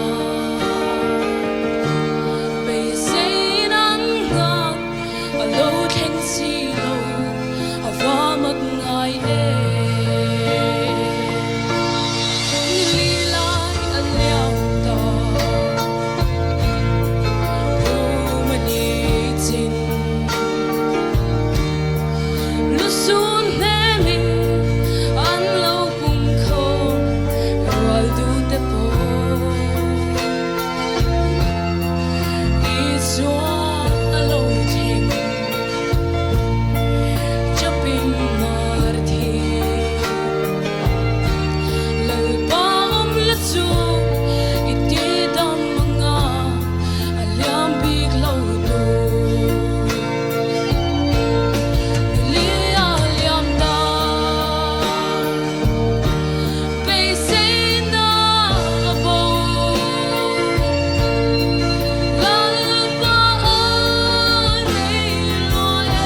Beiseiin an nghak a lo thleng si lo a va mak ngai em. Ni lai a liam ta Rum a ni chin. Lu sun hnemin an lo pum khawm rual duh te pawh Isua a lo thleng chapin mar thi Lalpa awm la chu i ti dam anga a liam bik lo tur Ni a liam ta Beiseina a bo Lalpa a rei lo e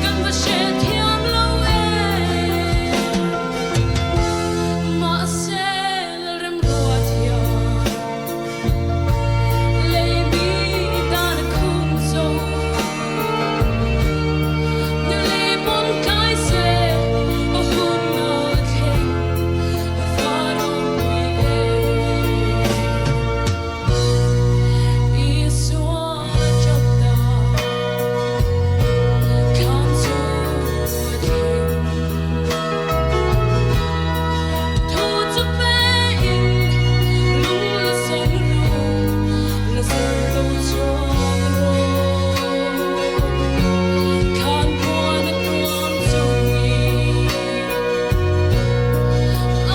kan va hre thiam lo e Mahse Lalremruat hian Lei mi tan a khum zo Nule pawn tlai se a hun a thleng a va ropui e Isua chap ta thlam chu a thleng Thu chu pe in lung la sawn ru la zir lo chuan rawh Thlan puan a tuam chungin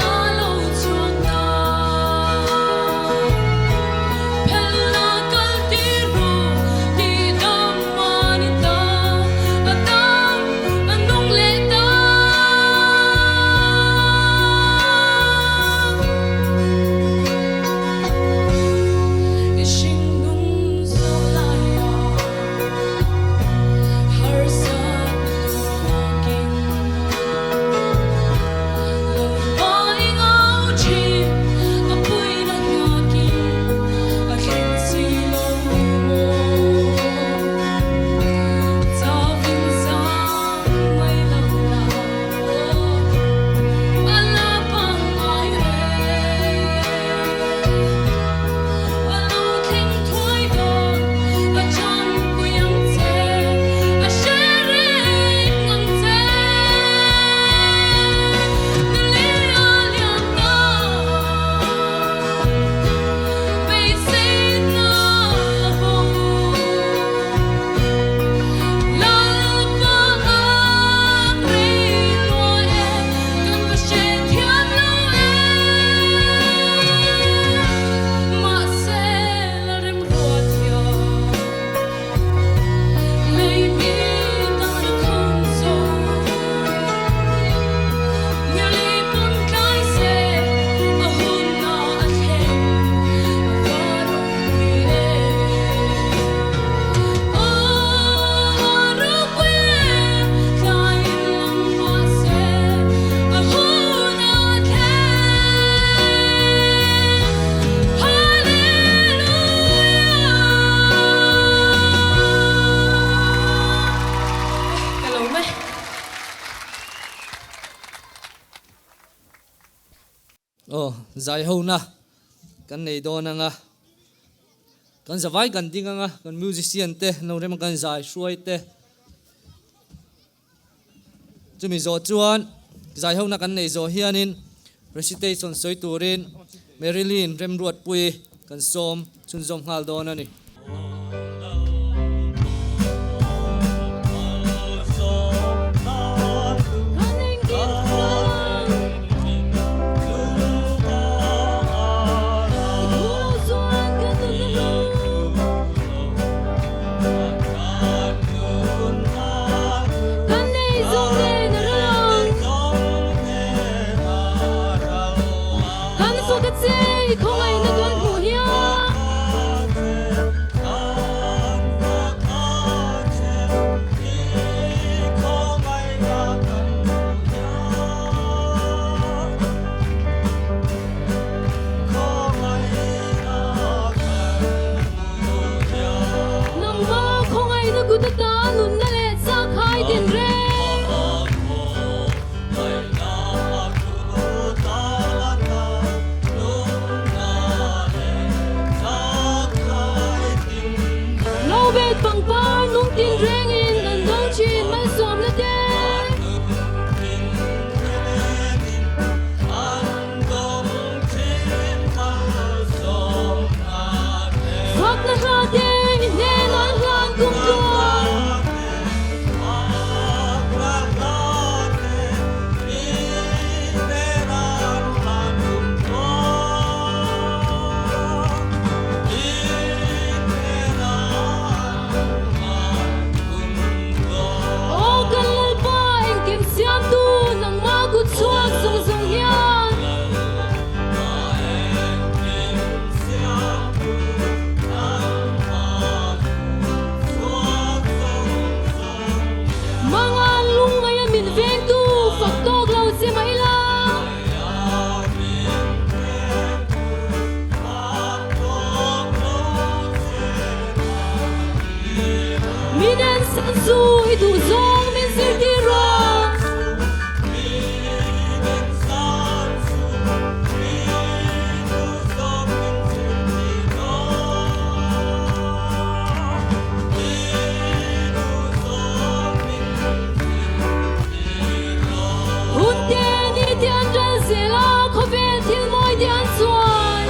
a lo chhuak ta Phel la kal tir ru tih dam a ni ta a dam a nung leh ta. I hringnung zawh laia harsat tawkin Lalpa i ngau thin a puina nghakin a thleng si lo maw Chavin zang mai lo la a la pangngai reng A lo thleng thuai dawn a chanpui ang che a hre reng ang che Nule a lian ta beiseina a bo Lalpa a rei lua e kan va hre thiam lo e Mahse la rem ruat hian lei mi tan a khum zo Nge lei pawn tlai se a hun a a thleng a va ropui e Aw ropui e tlai in lang mahse a hun a thleng Hallelujah Ka lo mai. Aw, zai ho na. kan nei dawn anga, kan zavai kan ding anga, kan musician te lo rem kan zai hruai te. Chumi zawh chuan zai hona kan nei zawh hianin recitation sawi turin Marilyn Remruatpui kan sawm chhunzawm nghal dawn a ni. Nangma khawngaihna kut ata nunna leh chak hai din reng. Lo bet pangpar nung tin rengin an dawng thin malsawmna te. Fakna hla te i hnen an hlan kum tluan. Aw kan Lalpa engkim siamtu nangmah kut chhuak zawng zawng hian. Mangan lungngaia min vengtu fak tawk lo che mah ila. Min en san chu i duh zawng min zirtir rawh. Hun te ni te an ral zel a, khawvel thil mawi te an chuan.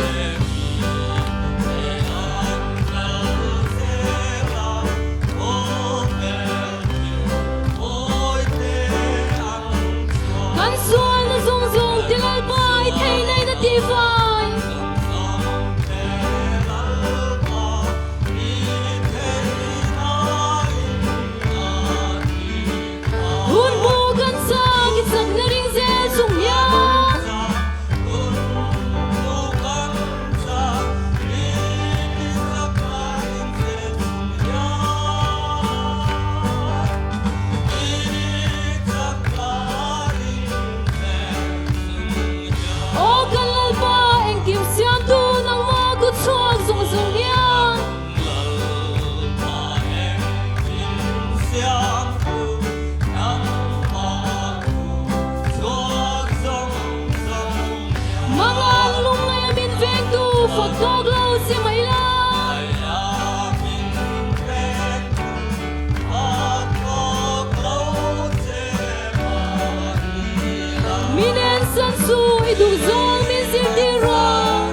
Kan sualna zawng zawng ti Lalpa i theihna in a tihfai. Hun hmu kan chak i chakna ring zel chung hian. Aw kan Lalpa engkim siamtu nangmah kut chhuak zawng zawng hian. Mangan lungngaia min vengtu fak tawk lo che mai la. Min en san chu i duh zawng min zirtir rawh.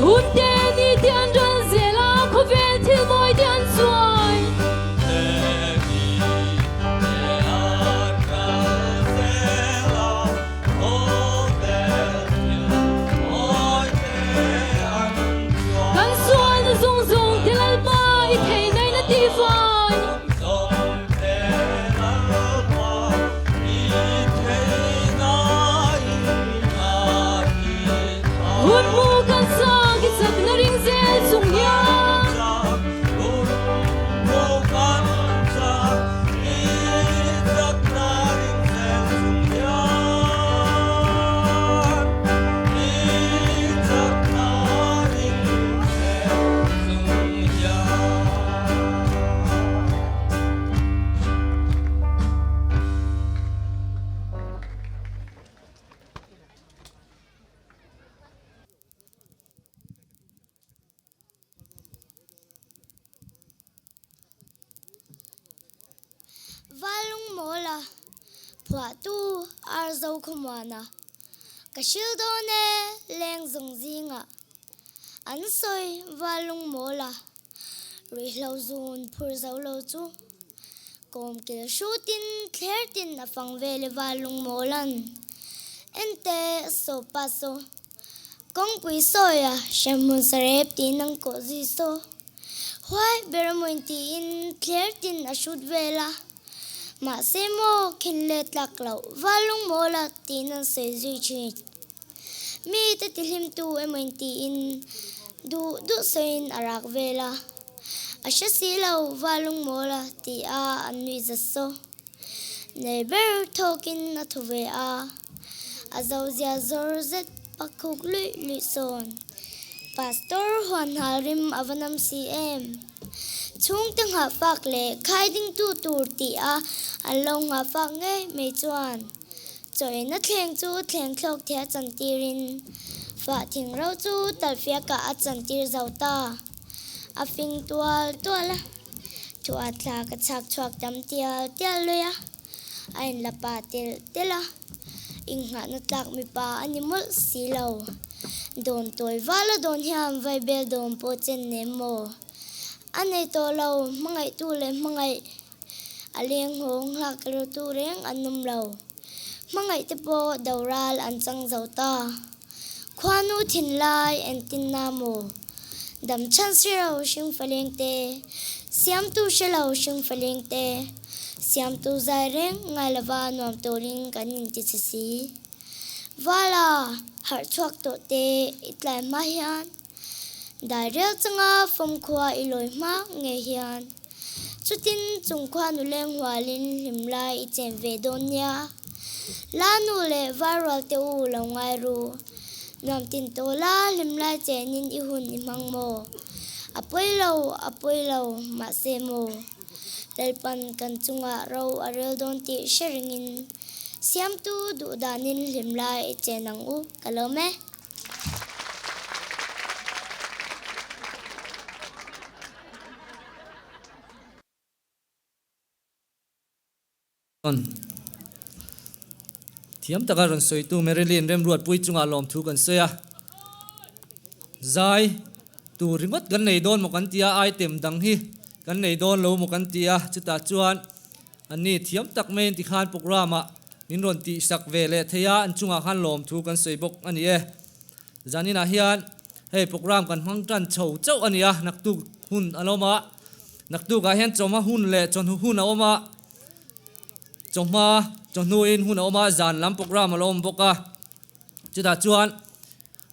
Hun te ni te an ral zel a, khawvel thil mawi te an chuai. Kan sualna zawng zawng te Lalpa i theihna in a tihfai. Hun hmu kan chak i chakna Phuahtu Ar Zokhawmuana ka hril dawn e leng zawng zingah an sawi val lung mawl a, ruihhlo zun phur zo lo chu kawm kil hrutin thler tin a fang vel e val lung mawl an en teh saw pa saw kawngpui sawia hremhmun sarep tiin an kawh zui saw. Huai ber a mawiin tiin thler tin a hrut vel a, mahse maw khin let tlak loh val lung mawl a tiin an sawi zui thin. Mi te tihlimtu emawiin tiin duh duh sawiin a rak vel a, a hre si lo val lung mawl a ti a an nuih zat saw. Nei ber thawkin a thaw ve a, a zo zia zawr zet pakhuk luih luih sawn. Pastor huan hal rim a va nam si em? Chhungte nghahfak leh khai dingtu tur tih a an lo nghahfak ngei mai chuan chawina thleng chu thleng thlawk thei a chantirin fah thing ro chu talfiakah a chantir zo ta. A fing tual tual a. Thuah thla ka chhak chhuak tam tial tial lui a, a inla pa telh telh a, inghahna tlak mipa a ni mawlh si lo. Dawn tawi vala dawn hian vaibel dawn pawh chen nem maw? A nei tawh lo, hmangaihtu leh hmangaih a leng haw nghak riltu reng an awm lo. Hmangaihte pawh doral an chang zo ta. Khuanu thinlai entinna maw? Dam chhan si lo hring faleng te, Siamtu hre lo hring faleng te, Siamtu zai reng ngai lova nuam turin kan inti che si. Vala, harh chhuak tawh te i tlai hma hian, Dairel changa fawmkhua i lawi hma ngei hian. Chutin chung khuanu leng hualin hlim lai i chen ve dawn nia. La nu leh varual te u lo ngai ru. Nuam tin tawh la hlim lai chenin i hun i hmang maw? A pawi lo, a pawi lo, mahse maw? Lalpan kan chungah ro a rel dawn tih hre ringin Siamtu duh danin hlim lai i chen ang u, ka lawm e. Thiam taka rawn sawitu Marilyn Remruatpui chungah lawmthu kan sawi a, zai tur ringawt kan nei dawn maw kan ti a, item dang hi kan nei dawn lo maw kan ti a, chutah chuan anni thiam tak maiin tikhan programme ah min rawn tihsak ve leh thei a, an chungah khan lawmthu kan sawi bawk a ni e. Zaninah hian hei programme kan hmang tan chho chauh a ni a, naktuk hun a lo awm a, naktukah hian chawhma hun leh chawhnu hun a awm a, chawhma chawhnuin hun a awm a, zan lam programme a lo awm bawk a, chutah chuan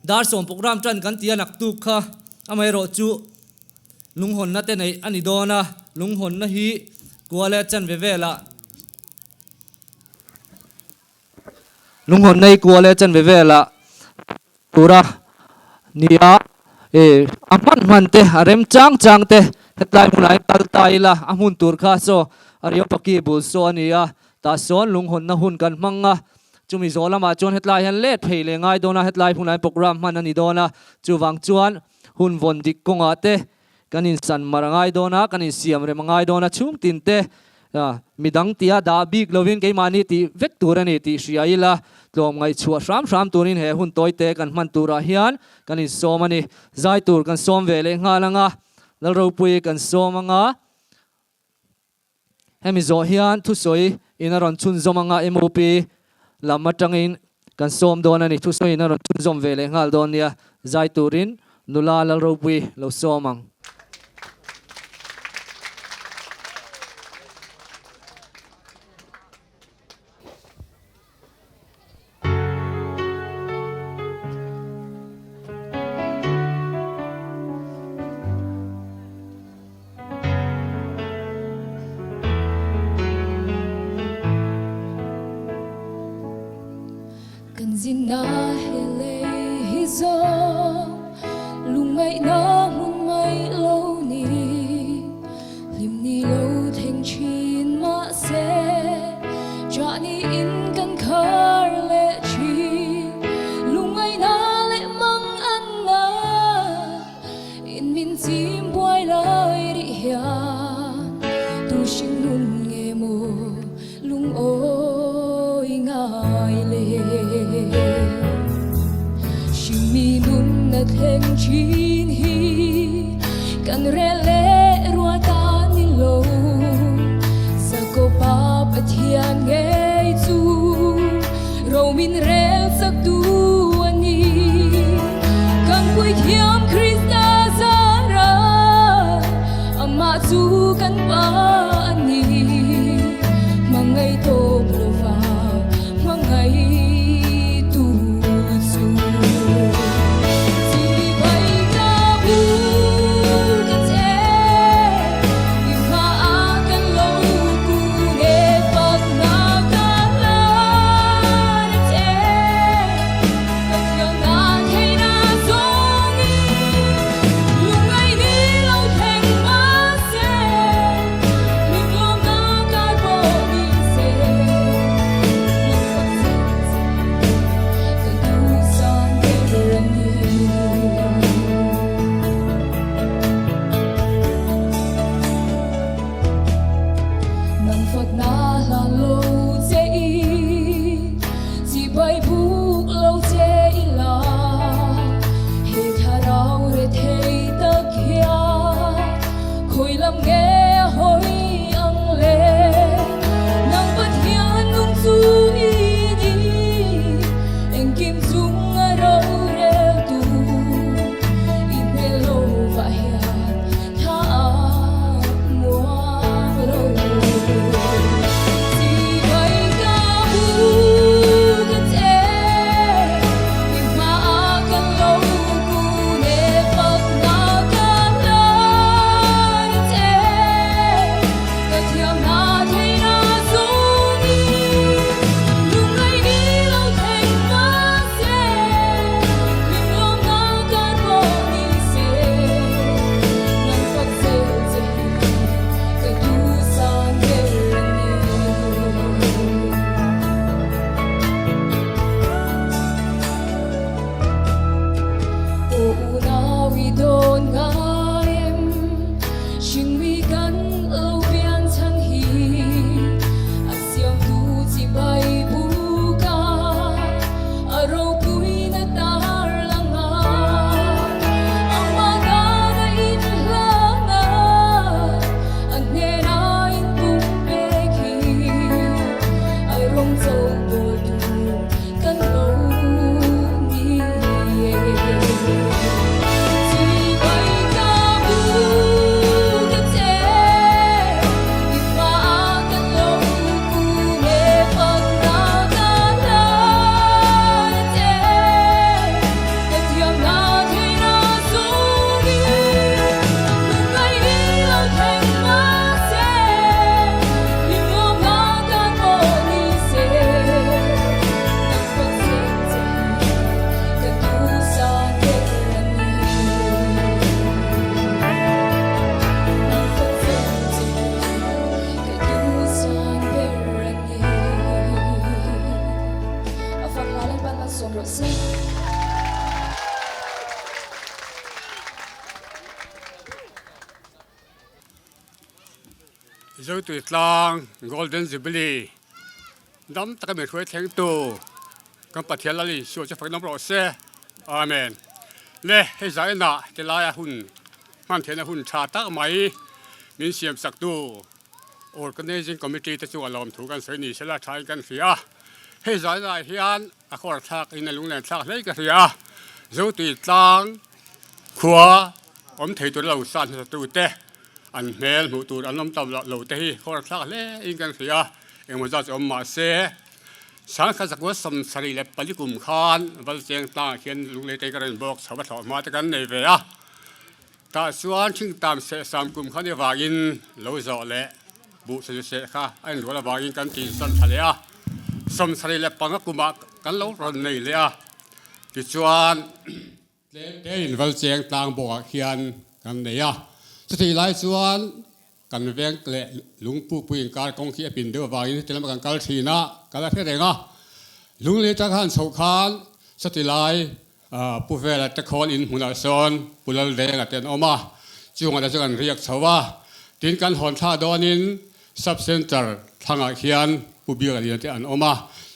dar sawm programme tan kan ti a naktuk kha amaherawh chu lunghawnna te neih a ni dawn a, lunghawnna hi kual e chanve velah. Lunghawn nei kual e chanve velah tura nia e a hman hman te a rem chang chang te hetlai hmunah hian kal ta ila a hmun tur kha saw Areopagi bul saw a ni a tah sawn lunghawnna hun kan hmang a chumi zawh lamah chuan hetlai hian let phei leh ngai dawn a hetlai hmunah hian programme hman a ni dawn a chuvang chuan hun vawn dik kawngah te Kan insan mar a ngai dawn a, kan insiam rem a ngai dawn a, chhung tin te midang tia dah bik lovin keimahni tih vek tur a ni tih hria ila, tlawm ngaihchhuah hram hram turin he hun tawi te kan hman turah hian kan insawm a ni. Zai tur kan sawm ve leh nghal ang a, Lalropui kan sawm ang a. Hemi zawh hian thusawi in a rawn chhunzawm anga MOP lam atangin kan sawm dawn a ni. Thusawi in a rawn chhunzawm ve leh nghal dawn nia. Zai turin nula Lalropui lo sawm ang. Kan zina he lei hi zawng lungngaihna hmun mai lo ni Hlim ni lo thleng thin mahse chah niin kan khar leh thin. Lungngaihna leh mang an na in min chim buai lai rih hian tu hring nun nge maw lungawi. thleng thin hi kan rel leh ruat a ni lo. Zakopa Pathian ngei chu ro min rel chak tu a ni. Kan puithiam Krista zara amah chu kan pa a ni. Hmangaih tawp lova hmangaih tu chu. Chibai ka bu ka che, i hmaah kan lo kun e fakna ka hlan a che. Ka thiamna theihna zawngin lungngaih ni lo thleng mahse, Mitlawmna kar pawh ni se, nang fak zel che ka duhsan ber a ni. Nang fakna hlan lo che i, chibai buk lo che ila, he thlarau rethei tak hian Khawi lam nge a hawi ang le? Nang Pathian nung chu i ni, engkim chung a rorel tu. I hmel lo vah hian tha a muang lo. Chibai ka bu ka che, i hmaah kan lo kun e fakna ka hlan a che. Ka thiamna theihna zawngin lungngaih ni lo thleng mahse, hlimlawmna kar pawh ni se, nang fak zel che hi ka duhsan ber a ni. Aw unau i dawn ngai em, hringmi kan lo pian chhan hi a siamtu chibai buka a ropuina tar lang a, amah dana inhlang a, a hnena inpumpek hi a rawng cho bawl tur Kan lo ni e. Chibai ka bu ka che, i hmaah kan lo kun e fakna ka hlan a che. Ka thiamna theihna zawngin lungngaih ni lo thleng mahse, hlimawmna kan pawh ni se. Zotui tlang Golden Jubilee Dam taka min hruai thlengtu kan Pathian Lal Isua chu faknawm rawh se. Amen. Le hei zainah tilaia hun hman theihna hun tha tak mai min siam saktu Organizing Committee te chu a lawm thu kan sawi ni sela thain kan hria a. Hei zainah hian a kawr thlak in a lunglen thlak hlei ka hria a. Zotui tlang Khua awm thei tur lo san hmasatu te an hmel hmuh tur an awm ta lo te hi khawr thlak hle in kan hria a, engmaw zat chu awm mah se Sangkhat zakua 74 kum khan Valcheng tlangah khian lunglei te ka rawn bawk chho a thlawh hma te kan nei ve a, tah chuan thingtam sehsam kum khan i vangin lo zawh leh buh sazu seh kha a inrual avangin kan tinsan thla leh a, 75 kumah kan lo rawn nei leh a, tichuan. Tlem te in Valcheng tlang bawkah khian kan nei a, chutih lai chuan kan veng leh lungpukpui inkar kawng khi a pin deuh avangin heti lama kan kal thin a, kal a hre reng a. Lunglei atang khan chhoh khan chutih lai Pu Vela te khawn in hmunah sawn Pu Laldenga te an awm a, chungah te chu kan riak chho a, tin kan hawn thla dawnin Sub Centre thlangah khian Pu Biakalian te an awm a,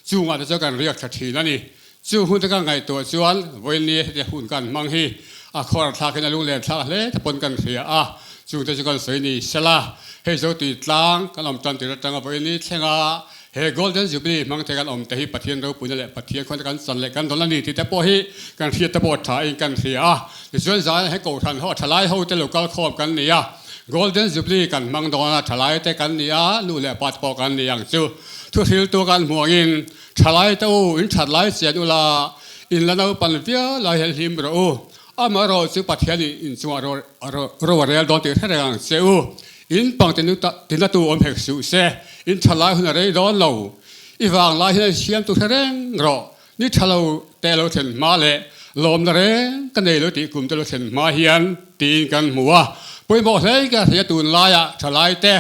chungah te chuan kan riak thla thin a ni. Chu hun te kan ngaihtuah chuan vawiin heti hun kan hmang hi a khawr thlakin a lunglen thlak hle te pawn kan hria a, chungte chu kan sawi ni sela. Hei zo tui tlang kan awm tan tir atanga vawiin thlenga he Golden Jubilee hmang te kan awm te hi Pathian ropuina leh Pathian khawn te kan chan leh kan dawn a ni tih te pawh hi kan hriat te pawh a tha in kan hria a. Tichuan zan he Kohhran ho a thalai ho te lo kal khawm kan ni a, Golden Jubilee kan hmang dawn a, thalai te kan ni a, nu leh pa te pawh kan ni ang chu. Thuhriltu kan hmuh angin Thalai te u, in that lai chian ula, in la naupan viau lai hian hlim rawh u. Amaherawh chu Pathian in in chungah ro a rel dawn tih hre reng ang che u. In pang tinatu awm hek suh se, in tha lai hun a rei dawn lo. I vang lai hian siamtu hre reng rawh. Ni tha lo te lo thlen hma leh lawmna reng ka nei lo tih kum te lo thlen hma hian tiin kan hmu a. Pawimawh hle ka hria tunlaiah thalai te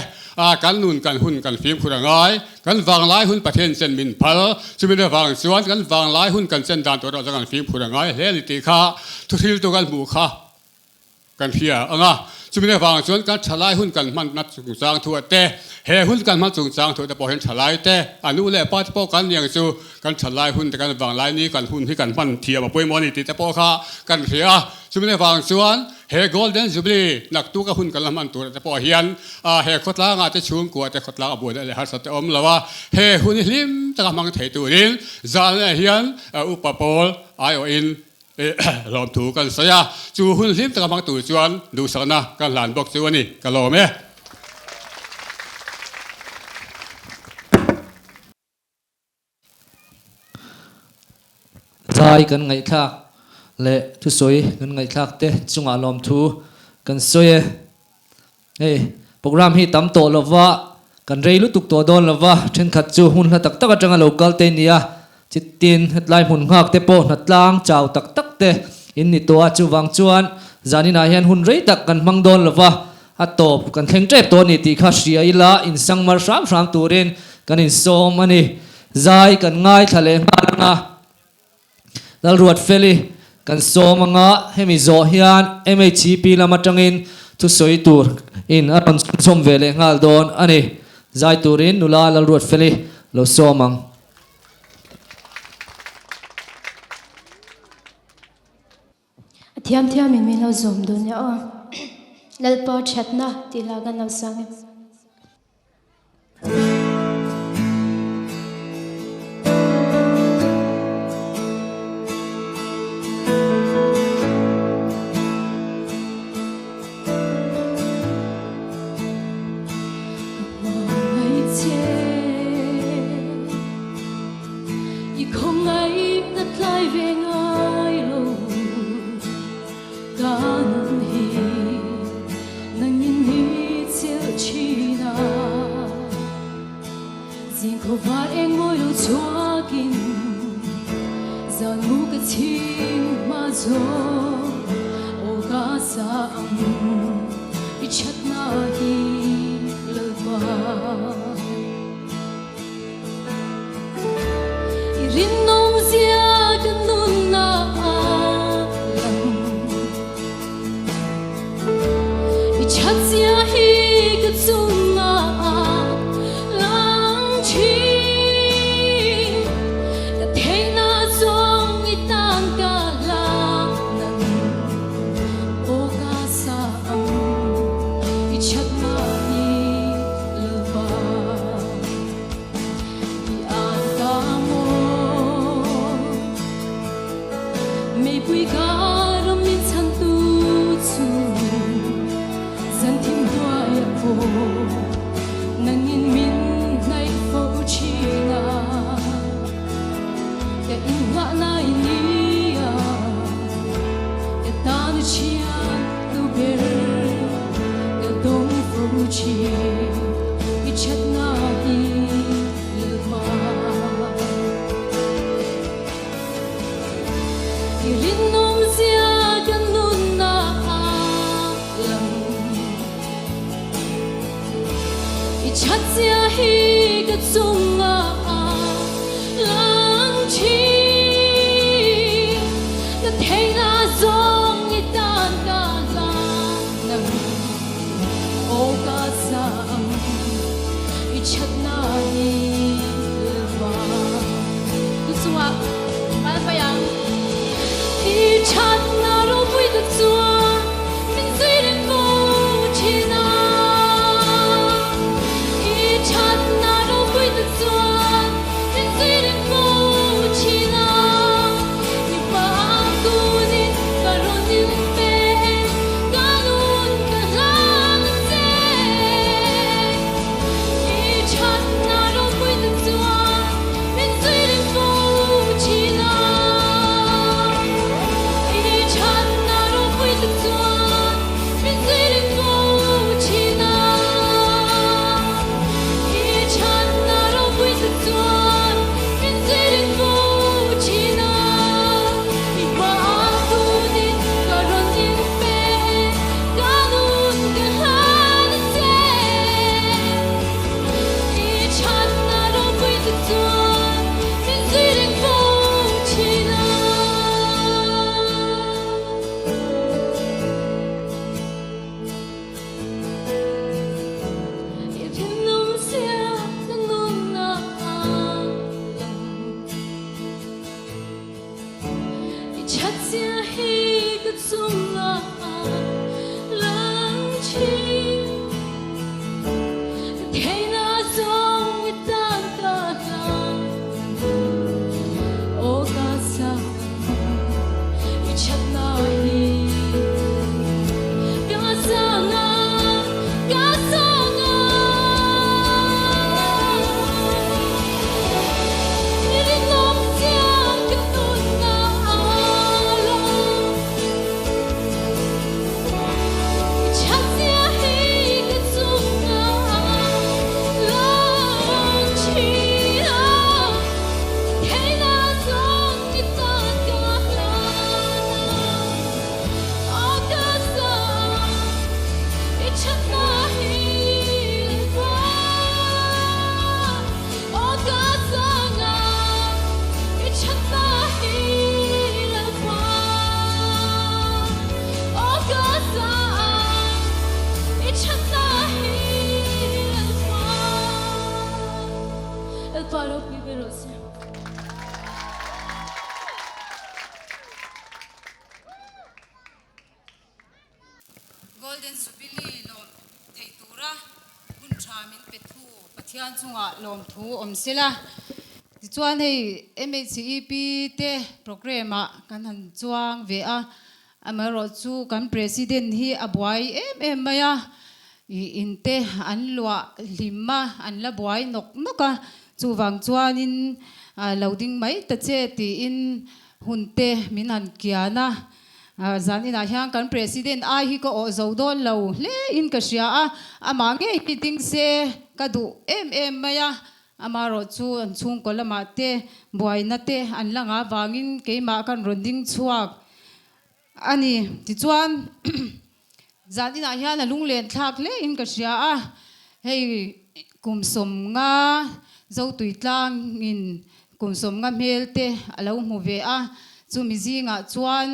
kan nun kan hun kan fimkhur a ngai. Kan vanglai hun Pathian chen min phal, chumi na vang chuan kan vanglai hun kan chen dan tur erawh chuan kan fimkhur a ngai hle a ni tih kha thuhriltu kan hmuh kha kan hria ang a. Chumi na vang chuan kan thalai hun kan hmanna chungchang thuah te, he hun kan hman chungchang thuah te pawh hian thalai te, a nu leh pa te pawh kan ni ang chu kan thalai hun te kan vanglai ni kan hun hi kan hman thiam a pawimawh a ni tih te pawh kha kan hria a. Chumi na vang chuan He Golden Jubilee naktuk a hun kan la hman turah te pawh hian he khawtlangah te chhungkua te khawtlang a buaina leh harsat te awm lo a, he hun hi hlim taka hmang thei turin zalna hian upa pawl aiawhin lawmthu kan sawi a, chu hun hlim taka hmang tur chuan duhsakna kan hlan bawk chu a ni, ka lawm e. Zai kan ngaihthlak leh thusawi kan ngaihthlak te chungah lawmthu kan sawi e. Hei program hi tam tawh lova kan rei lutuk tawh dawn lova thenkhat chu hmun hla tak tak atanga lo kal te nia chitin hetlai hmun nghak te pawh hnatlang chau tak tak te in ni tawh a chuvang chuan zaninah hian hun rei tak kan hmang dawn lova A tawp kan thleng tep tawh a ni tih kha hria ila insangmar hram hram turin kan insawm a ni. Zai kan ngaithla leh nghal ang a, Lalruatfeli kan sawm ang a, hemi zawh hian MHCP lam atangin thusawi tur in a rawn chhunzawm ve leh nghal dawn a ni. Zai turin nula Lalruatfeli lo sawm ang. A thiam thiam in min lo zawm dun nia aw. Lalpa thatna tih hla kan lo sang e. I khawngaihna tlai ve ngai lo ka nun hi nangin mi chilh thin a. Zing khawvar eng mawi lo chhuakin zan mu ka chhing hma zawng aw ka sa ang i thatna hi Lalpa. I rinawm zia ka nunna a lang. I that zia hi ka chunga a lang thin. Ka theihna zawng i tan ka hlang nang aw ka sa ang i thatna hi Lalpa. I an ta maw Meipui kar a min chhantu chu Zan thim hnuai a pawh Nangin min hnaih fo thin a Ka inngahna i ni a Ka tan i thian tu ber Ka dawng fo thin I thatna hi Lalpa. I rinawm zia ka nunna a lang. I that zia hi ka chunga a lang thin. Ka theihna zawng i tan ka hlan nang aw ka zam i thatna hi Lalpa. Tu chungah. Kal mai ang. I thatna ropui tak chuan min zui reng fo thin a. I thatna ropui tak chuan min zui reng fo thin a. I hma tunin ka rawn inpe, ka nun ka hlan a che. I thatna ropui tak chuan min zui reng fo thin a. I thatna ropui tak chuan min zui reng fo thin a. I thatna ropui tak chuan min zui reng fo thin a. I hma tunin ka rawn inpe, ka nun ka hlan a che. I thatna ropui tak chuan min zui reng fo thin a. I thinlung sia ka nunna a lang. I thatzia hi ka chungah a lang thin. Ka theihna zawng i tan ka hlang. Aw ka sang i thatna hi. Ka sang a, ka sang a. I rinawm zia ka nunna a lang. I thatzia hi ka chungah a lang thin a. Theihna zawng i tan ka hlan a. Aw ka sang i thatna hi Lalpa. Aw ka sang a, i thatna hi Lalpa. Aw ka sang i thatna hi Lalpa. Lalpa ropui ber rawh se. Golden Jubilee lawm theih tura hun tha min pe thu Pathian chungah lawmthu awm sela. Tichuan hei MHCEP te programme ah kan han chuang ve a, amaherawh chu kan President hi a buai em em mai a, ih in te an luah hlim a, an la buai nawk nawk a, chuvang chuanin lo ding mai ta che tiin hun te min han kian a. Zan inah hian kan President ai hi ka awh zo dawn lo hle in ka hria a, amah ngei hi ding se ka duh em em mai a, amaherawh chu an chhungkaw lamah te buaina te an la ngah vangin keimah kan rawn ding chhuak a ni. Tichuan zan inah hian a lunglen thlak hle in ka hria a, hei kum sawmnga Zotuitlangin Kum sawmnga hmel te a lo hmu ve a, chumi zingah chuan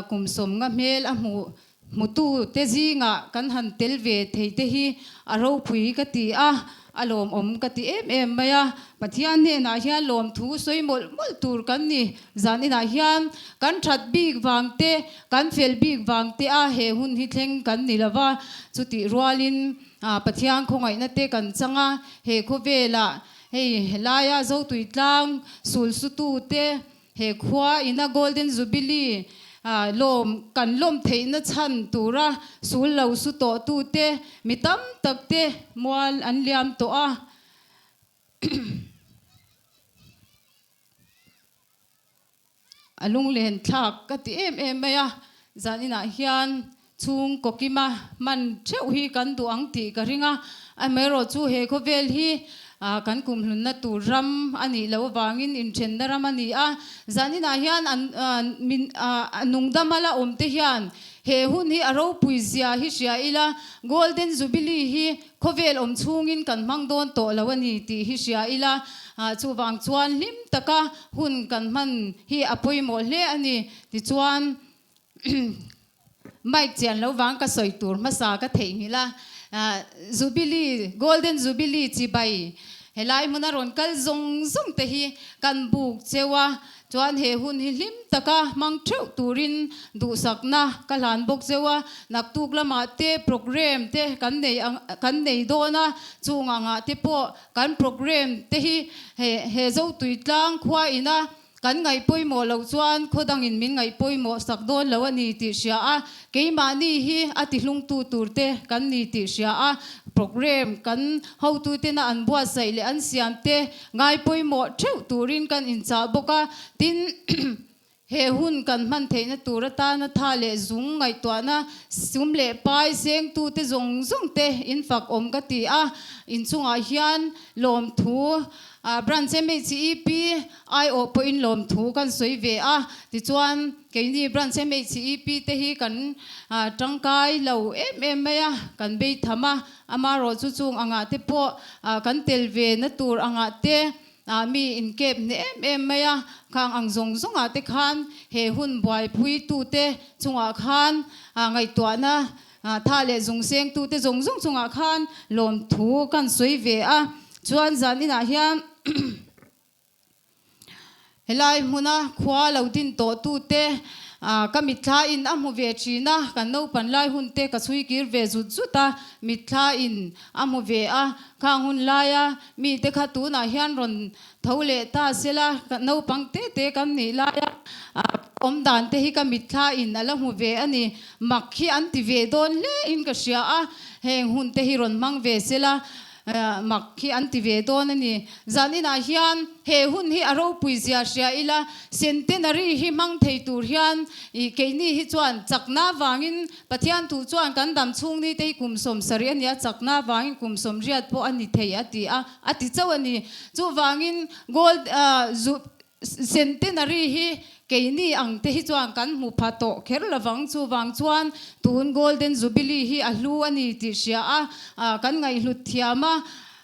kum sawmnga hmel a hmuh hmutu te zingah kan han tel ve thei te hi a ropui ka ti a, a lawmawm ka ti em em mai a. Pathian hnenah hian lawmthu sawi mawlh mawlh tur kan ni. Zan inah hian kan that bik vang te, kan fel bik vang te a he hun hi thleng kan ni lo va, chutih rualin Pathian khawngaihna te kan chang a, he khawvelah Hei helaia Zotuitlang sulsutute he khua ina Golden Jubilee lawm kan lawm theihna chhan tura sul lo su tawhtute mi tam tak te mual an liam tawh a. A lunglen thlak ka ti em em mai a, zaninah hian chhung kawkima hman theuh hi kan duh ang tih ka ring a, amaherawh chu he khawvel hi kan kumhlunna tur ram a nih loh avangin inthenna ram a ni a, zaninah hian an min a nungdama la awm te hian he hun hi a ropui zia hi hria ila, Golden Jubilee hi Khawvel awm chhungin kan hmang dawn tawh lo a ni tih hi hria ila, chuvang chuan hlim taka hun kan hman hi a pawimawh hle a ni. Tichuan, mic chian lo vang ka sawi tur hmasa ka theihnghilh a, Jubilee, Golden Jubilee chibai helai hmuna rawn kal zawng zawng te hi kan buk cheu a. Chuan he hun hi hlim taka hmang theuh turin duhsakna ka hlan bawk zeuh a, naktuk lamah te programme te kan nei ang kan nei dawn a, chung angah te pawh kan programme te hi he he Zotuitlang khua ina kan ngaih pawimawh loh chuan khaw dangin min ngaih pawimawh sak dawn lo a ni tih hria a, keimahni hi a tihlungtu tur te kan ni tih hria a, programme kan hotutena an buatsaih leh an siam te Ngai pawimawh theuh turin kan inchah bawk a, tin, he hun kan hman theihna tur atana tha leh zung ngaihtuahna sum leh pai sengtute zawng zawng te in fak awm ka ti a, inchungah hian lawmthu Branch MHEP aiawh pawhin lawmthu kan sawi ve a, tichuan keini Branch MHEP te hi kan tangkai lo em em mai a, kan beitham a. Amarawh chu chung angah te pawh kan tel ve na tur angah te mi inkep hne em em mai a, khang ang zawng zawngah te khan he hun buaipui tute chungah khan ngaihtuahna tha leh zung seng tute zawng zawng chungah khan lawmthu kan sawi ve a, chuan zan inah hian Helai hmuna khua lo din tawh tute ka mitthla in a hmu ve thin a, kan naupan lai hun te ka chhui kir ve zut zut a, mitthla in a hmu ve a, khang hun laia mite kha tunah hian rawn tho leh ta sela, naupang te te kan nih laia awm dan te hi ka mitthla in a la hmu ve a ni, mak hi an ti ve dawn hle in ka hria a, heng hun te hi rawn hmang ve sela. Mak hi an ti ve dawn a ni. Zan inah hian he hun hi a ropui zia hria ila, centenary hi hmang thei tur hian ih keini hi chuan chakna vangin Pathian thu chuan kan dam chhung ni te hi kum 70 a ni a, chakna vangin kum 80 pawh a ni thei a ti a, a ti chauh a ni. Chuvangin gold zu Centenary hi keini ang te hi chuan kan hmu pha tawh kher lovang, chuvang chuan tun Golden Jubilee hi a hlu a ni tih hria a, kan ngaihhlut thiam a,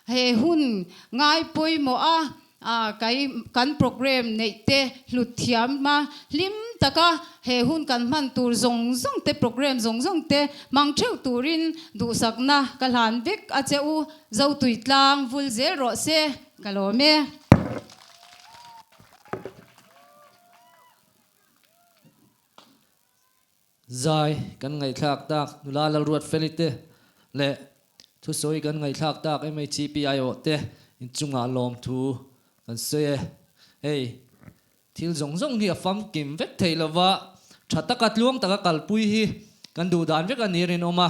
he hun ngai pawimawh a, kai kan programme neih te hlut thiam a, hlim taka he hun kan hman tur zawng zawng te programme zawng zawng te hmang theuh turin duhsakna ka hlan vek a che u, Zotuitlang vul zel rawh se, ka lawm e. Zai kan ngaihthlak tak nula Lalruat Feli te leh thusawi kan ngaihthlak tak MHCP aiawh te inchungah lawmthu kan sawi e. Hei thil zawng zawng hi a famkim vek thei lova tha taka tluang taka kalpui hi kan duh dan vek a ni rinawm a,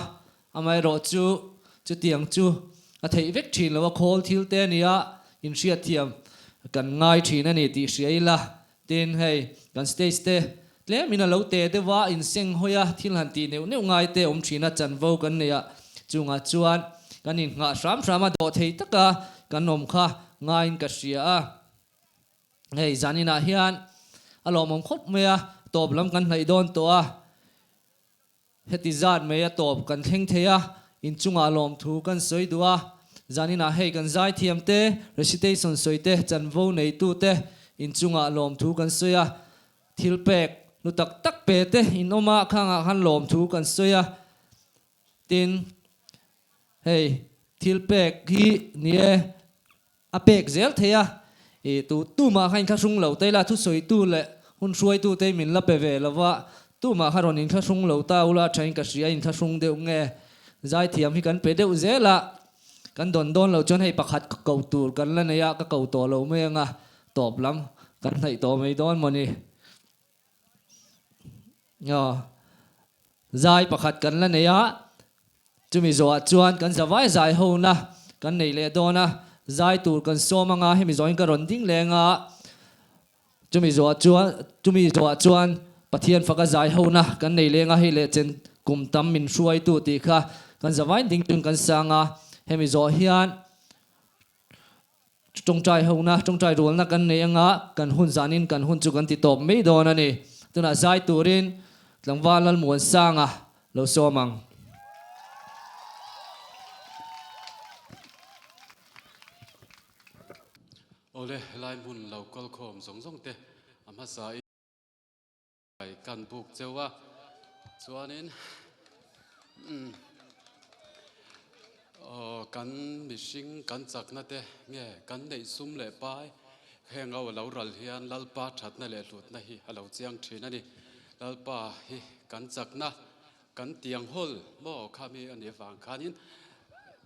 Amaherawh chu chutiang chu a theih vek thin lo a, khawl thil te a nia, inhriatthiam kan ngai thin a ni tih hria ila. Tin, hei kan stage te tlemin a lo te deuh a, inseng hawi a, thil han tih neuh neuh ngai te awm thin a, chanvo kan nei a, chungah chuan kan innghah hram hram a, dawh thei taka kan awm kha ngaiin ka hria a. Hei zaninah hian a lawmawm khawp mai a, tawp lam kan hnaih dawn tawh a. Heti zat mai a tawp kan thleng thei a, inchungah lawmthu kan sawi duh a, zaninah hei kan zaithiam te, recitation sawi te, chanvo neitu te inchungah lawmthu kan sawi a, thil pek hlu tak tak pe te in awm a, khangah khan lawmthu kan sawi a, tin hei thil pek hi ni e a pek zel thei a, i tu tumah kha inthlahrung lo ta ila, thusawitu leh hun hruaitu te min la pe ve lo va, tumah kha rawn inthlahrung lo ta ula thain ka hria, inthlahrung deuh nge zaithiam hi kan pe deuh zel a, kan dawn dawn lo chuan hei pakhat ka ko tur kan la nei a, ka ko tawh lo mai anga tawp lam kan hnaih tawh mai dawn mawni. Aw, zai pakhat kan la nei a, chumi zawhah chuan kan zavai zai hona kan nei leh dawn a, zai tur kan sawm anga hemi zawhin ka rawn ding leng a, chumi zawhah chuan chumi zawhah chuan Pathian faka zai hona kan nei leng a, hei leh chen kum tam min hruaitu tih kha kan zavai ding chung kan sang a, hemi zawh hian Tawngtai hona, tawngtai rualna kan nei anga kan hun zanin kan hun chu kan ti tawp mai dawn a ni. Tunah zai turin tlangval Lalmuansanga lo sawm ang. Awle, helai hmun lo kal khawm zawng zawng te a hmasa in. Kan buk cheu a, chuanin kan mihring kan chakna te nge kan neih sum leh pai Heng ho a lo ral hian Lalpa thatna leh hlutna hi a lo chiang thin a ni. Lalpa hi kan chakna, kan tiang hawl maw kha mi a nih avang khanin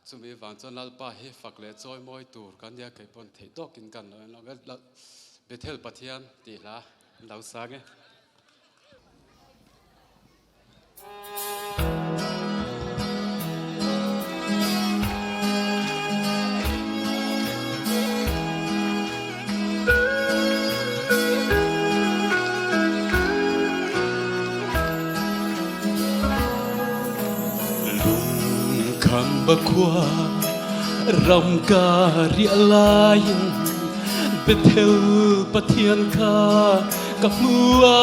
chumi vang chuan Lalpa hi fak leh chawi mawi tur kan nia kei pawn theih tawkin kan lo en lawk e. Bethel Pathian tih hla an lo sang e. Lungkhamba khua ram ka riah laiin Bethel Pathian kha ka hmu a.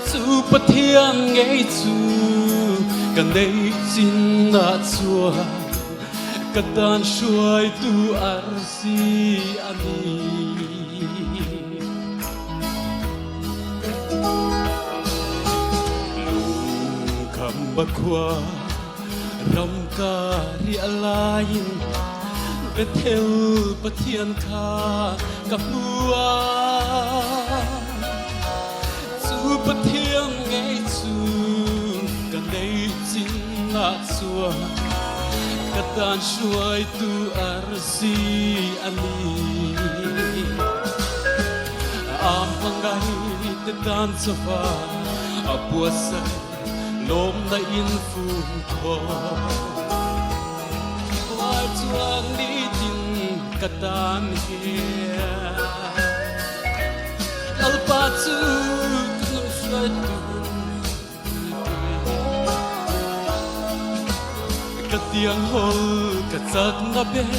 Chu Pathian ngei chu ka neih chin ah chuan ka tan hruaitu arsi a ni. Lungkhamba khua ram ka riah laiin Bethel Pathian kha ka hmu a. Chu Pathian ngei chu ka neih chin ah chuan ka tan hruaitu arsi a ni. A hmangaih te tan chauha a buatsaih Lawmna in fum khaw Khual chuang nitin ka tan hian Lalpa chu ka nun hruaitu Ka tiang hawl ka chakna ber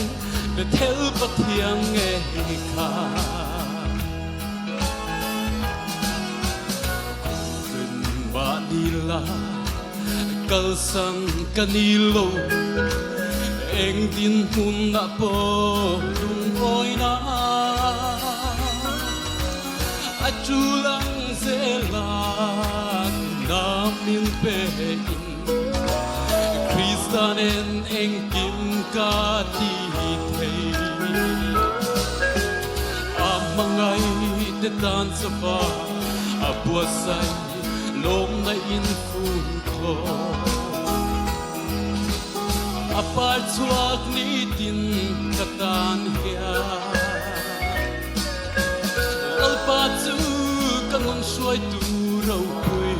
Bethel Pathian ngei kha. Mahni la kalsan ka ni lo, eng dinhmun ah pawh lungawina a tul ang zel a nam min pe in Krista nen engkim ka ti thei. A hmangaih te tan chauha a buatsaih lawmna in fun khaw. A par chhuak nitin ka tan hian Lalpa chu ka nun hruaitu ropui.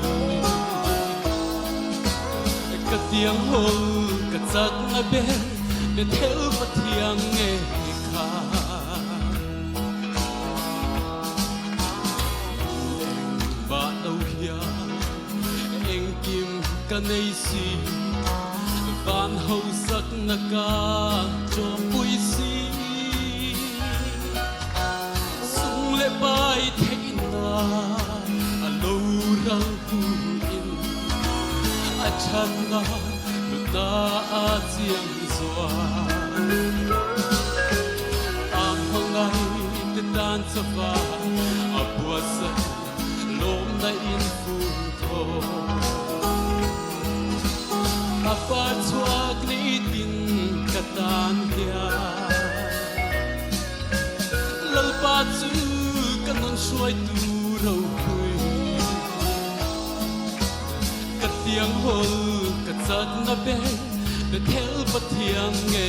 Ka tiang hawl ka chakna ber Bethel Pathian nge kha. Engvah lo hian engkim ka nei si, van hausakna ka chawmpui si. Sum leh pai theihna a lo ral hnuin a thatna nutna a chiang zual. A hmangaih te tan chauha a buatsaih lawmna in fun thaw. A par chhuak nitin ka tan hian Lalpa chu ka nun hruaitu ropui. Ka tiang hawl ka chakna ber Bethel Pathian nge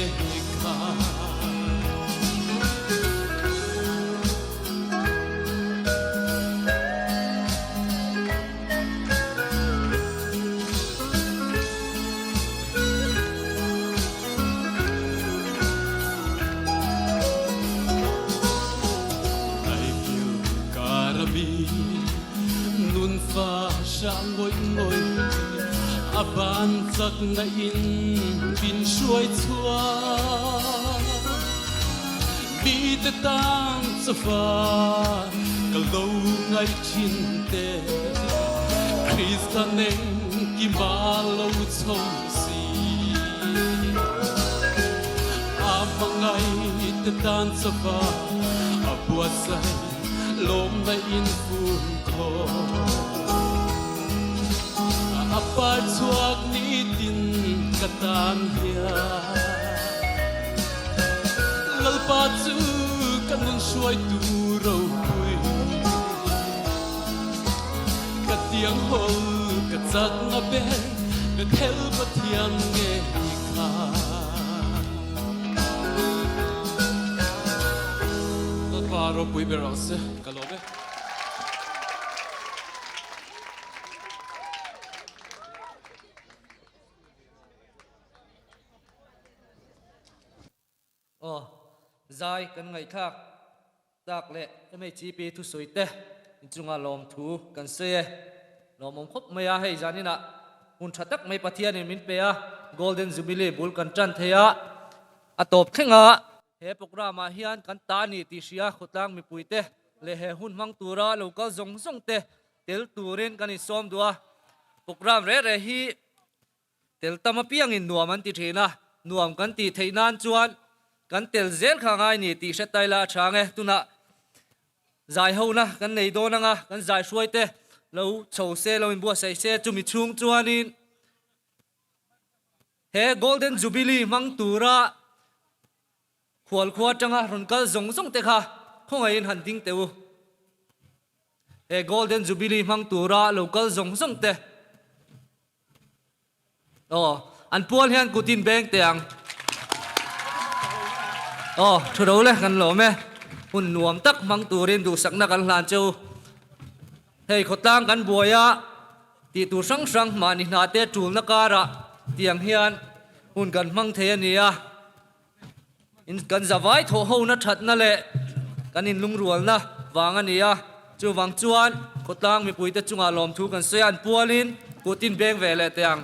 kha. Daikil karami nun fa hrang ngawih ngawih a ban chakna in min hruai chhuak mite tan chauha ka lo ngaih thin te Krista nengkima lo chho si a hmangaih te tan chauha a buatsaih lawmna in fun khaw a par chhuak nitin ka tan hian. Lalpa chu ka nun hruaitu ropui. Ka tiang hawl ka chakna ber Bethel Pathian ngei kha. Lalpa ropui ber ang se, ka lawm e. Aw, zai kan ngaihthlak tak leh MHEP thusawi te inchunga lawmthu kan sawi e. Lawmawm khawp mai a, hei zaninah hun tha tak mai Pathianin min pe a, Golden Jubilee bul kan tan thei a, a tawp thleng a. He programme ah hian kan ta ni tih hria khawtlang mipui te leh he hun hmang tura lo kal zawng zawng te tel turin kan insawm duh a, programme reh reh hi tel tam apiangin nuam an ti thin a, nuam kan tih theih nan chuan kan tel zel kha ngai ni tih hre taila a chhang e. Tunah zai hona kan nei dawn anga kan zai hruai te lo chho se lo inbuatsaih se chumi chhung chuanin he Golden Jubilee hmang tura Khualkhua atanga rawn kal zawng zawng te kha khawngaihin han ding teh u. He Golden Jubilee hmang tura lo kal zawng zawng te. Aw, an pual hian kutin beng teh ang. Aw, thu ro le kan lawm e. Hun nuam tak hmang turin duhsakna kan hlan che u. Hei khawtlang kan buai a, tih tur hrang hrang mahni hna te tulna karah tiang hian hun kan hmang thei a ni a. In kan zavai thawh hona thatna leh kan inlungrualna vang a ni a, chuvang chuan khawtlang mipuite chungah lawmthu kan sawi a, an pualin kutin beng ve leh teh ang.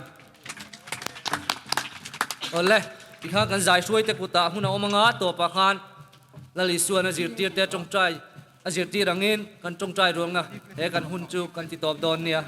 Awle, tikhan kan zai hruaite kutah hmun a awm anga tawpah khan Lal Isuan a zirtirte tawngtai a zirtir angin kan tawngtai ruangna he kan hun chu kan ti tawp dawn nia.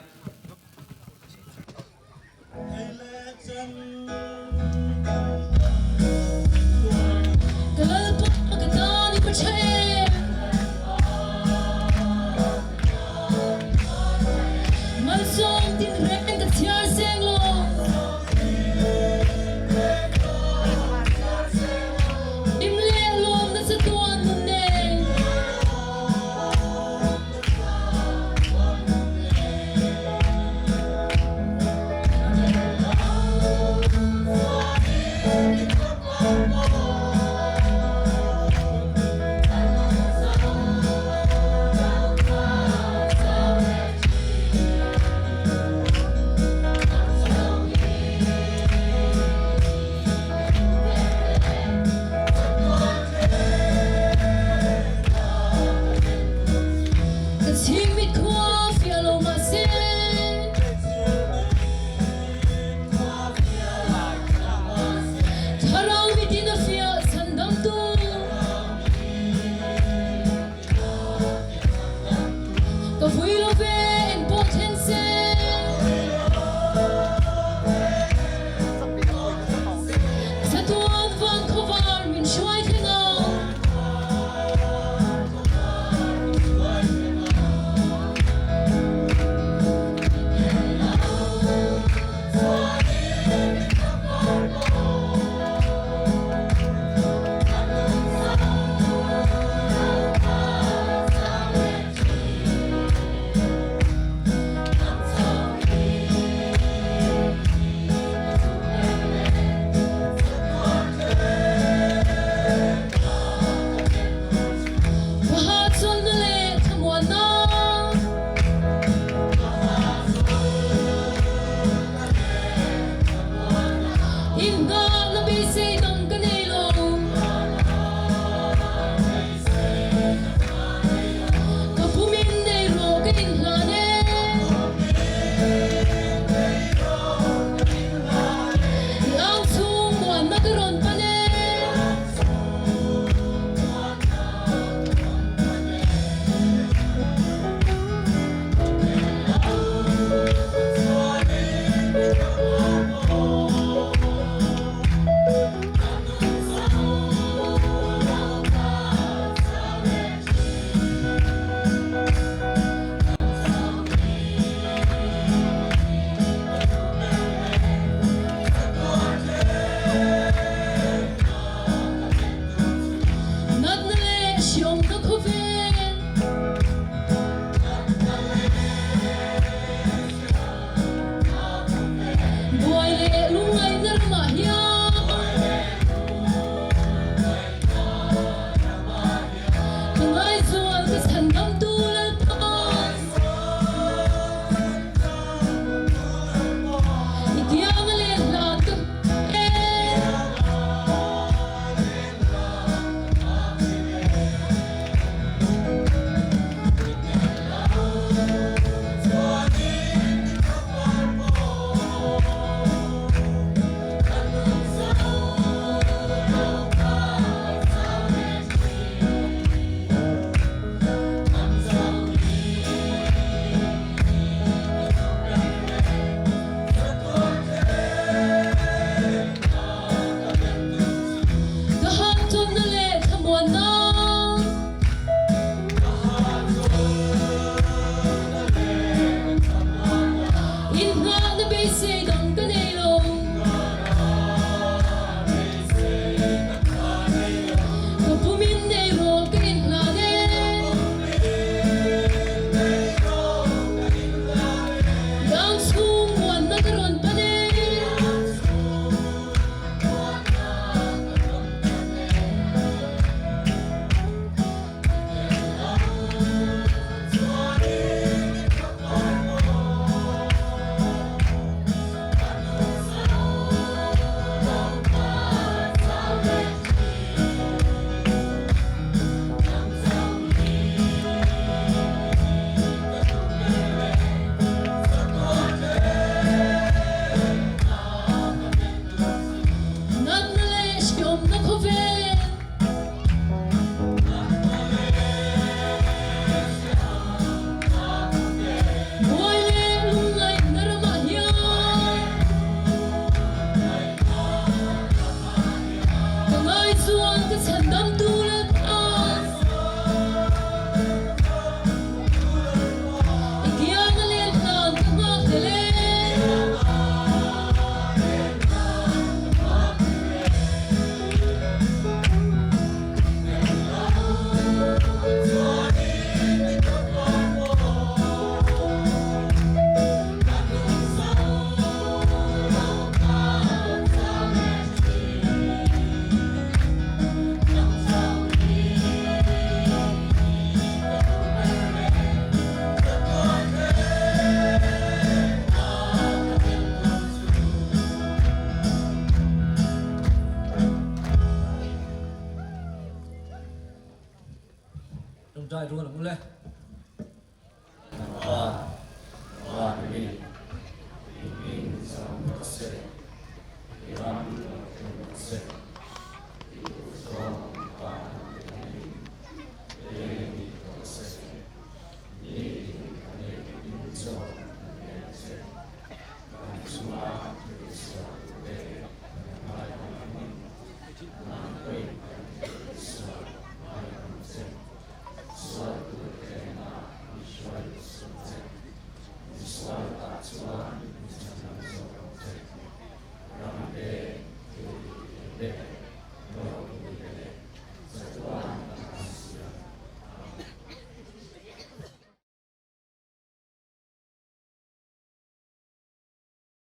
A.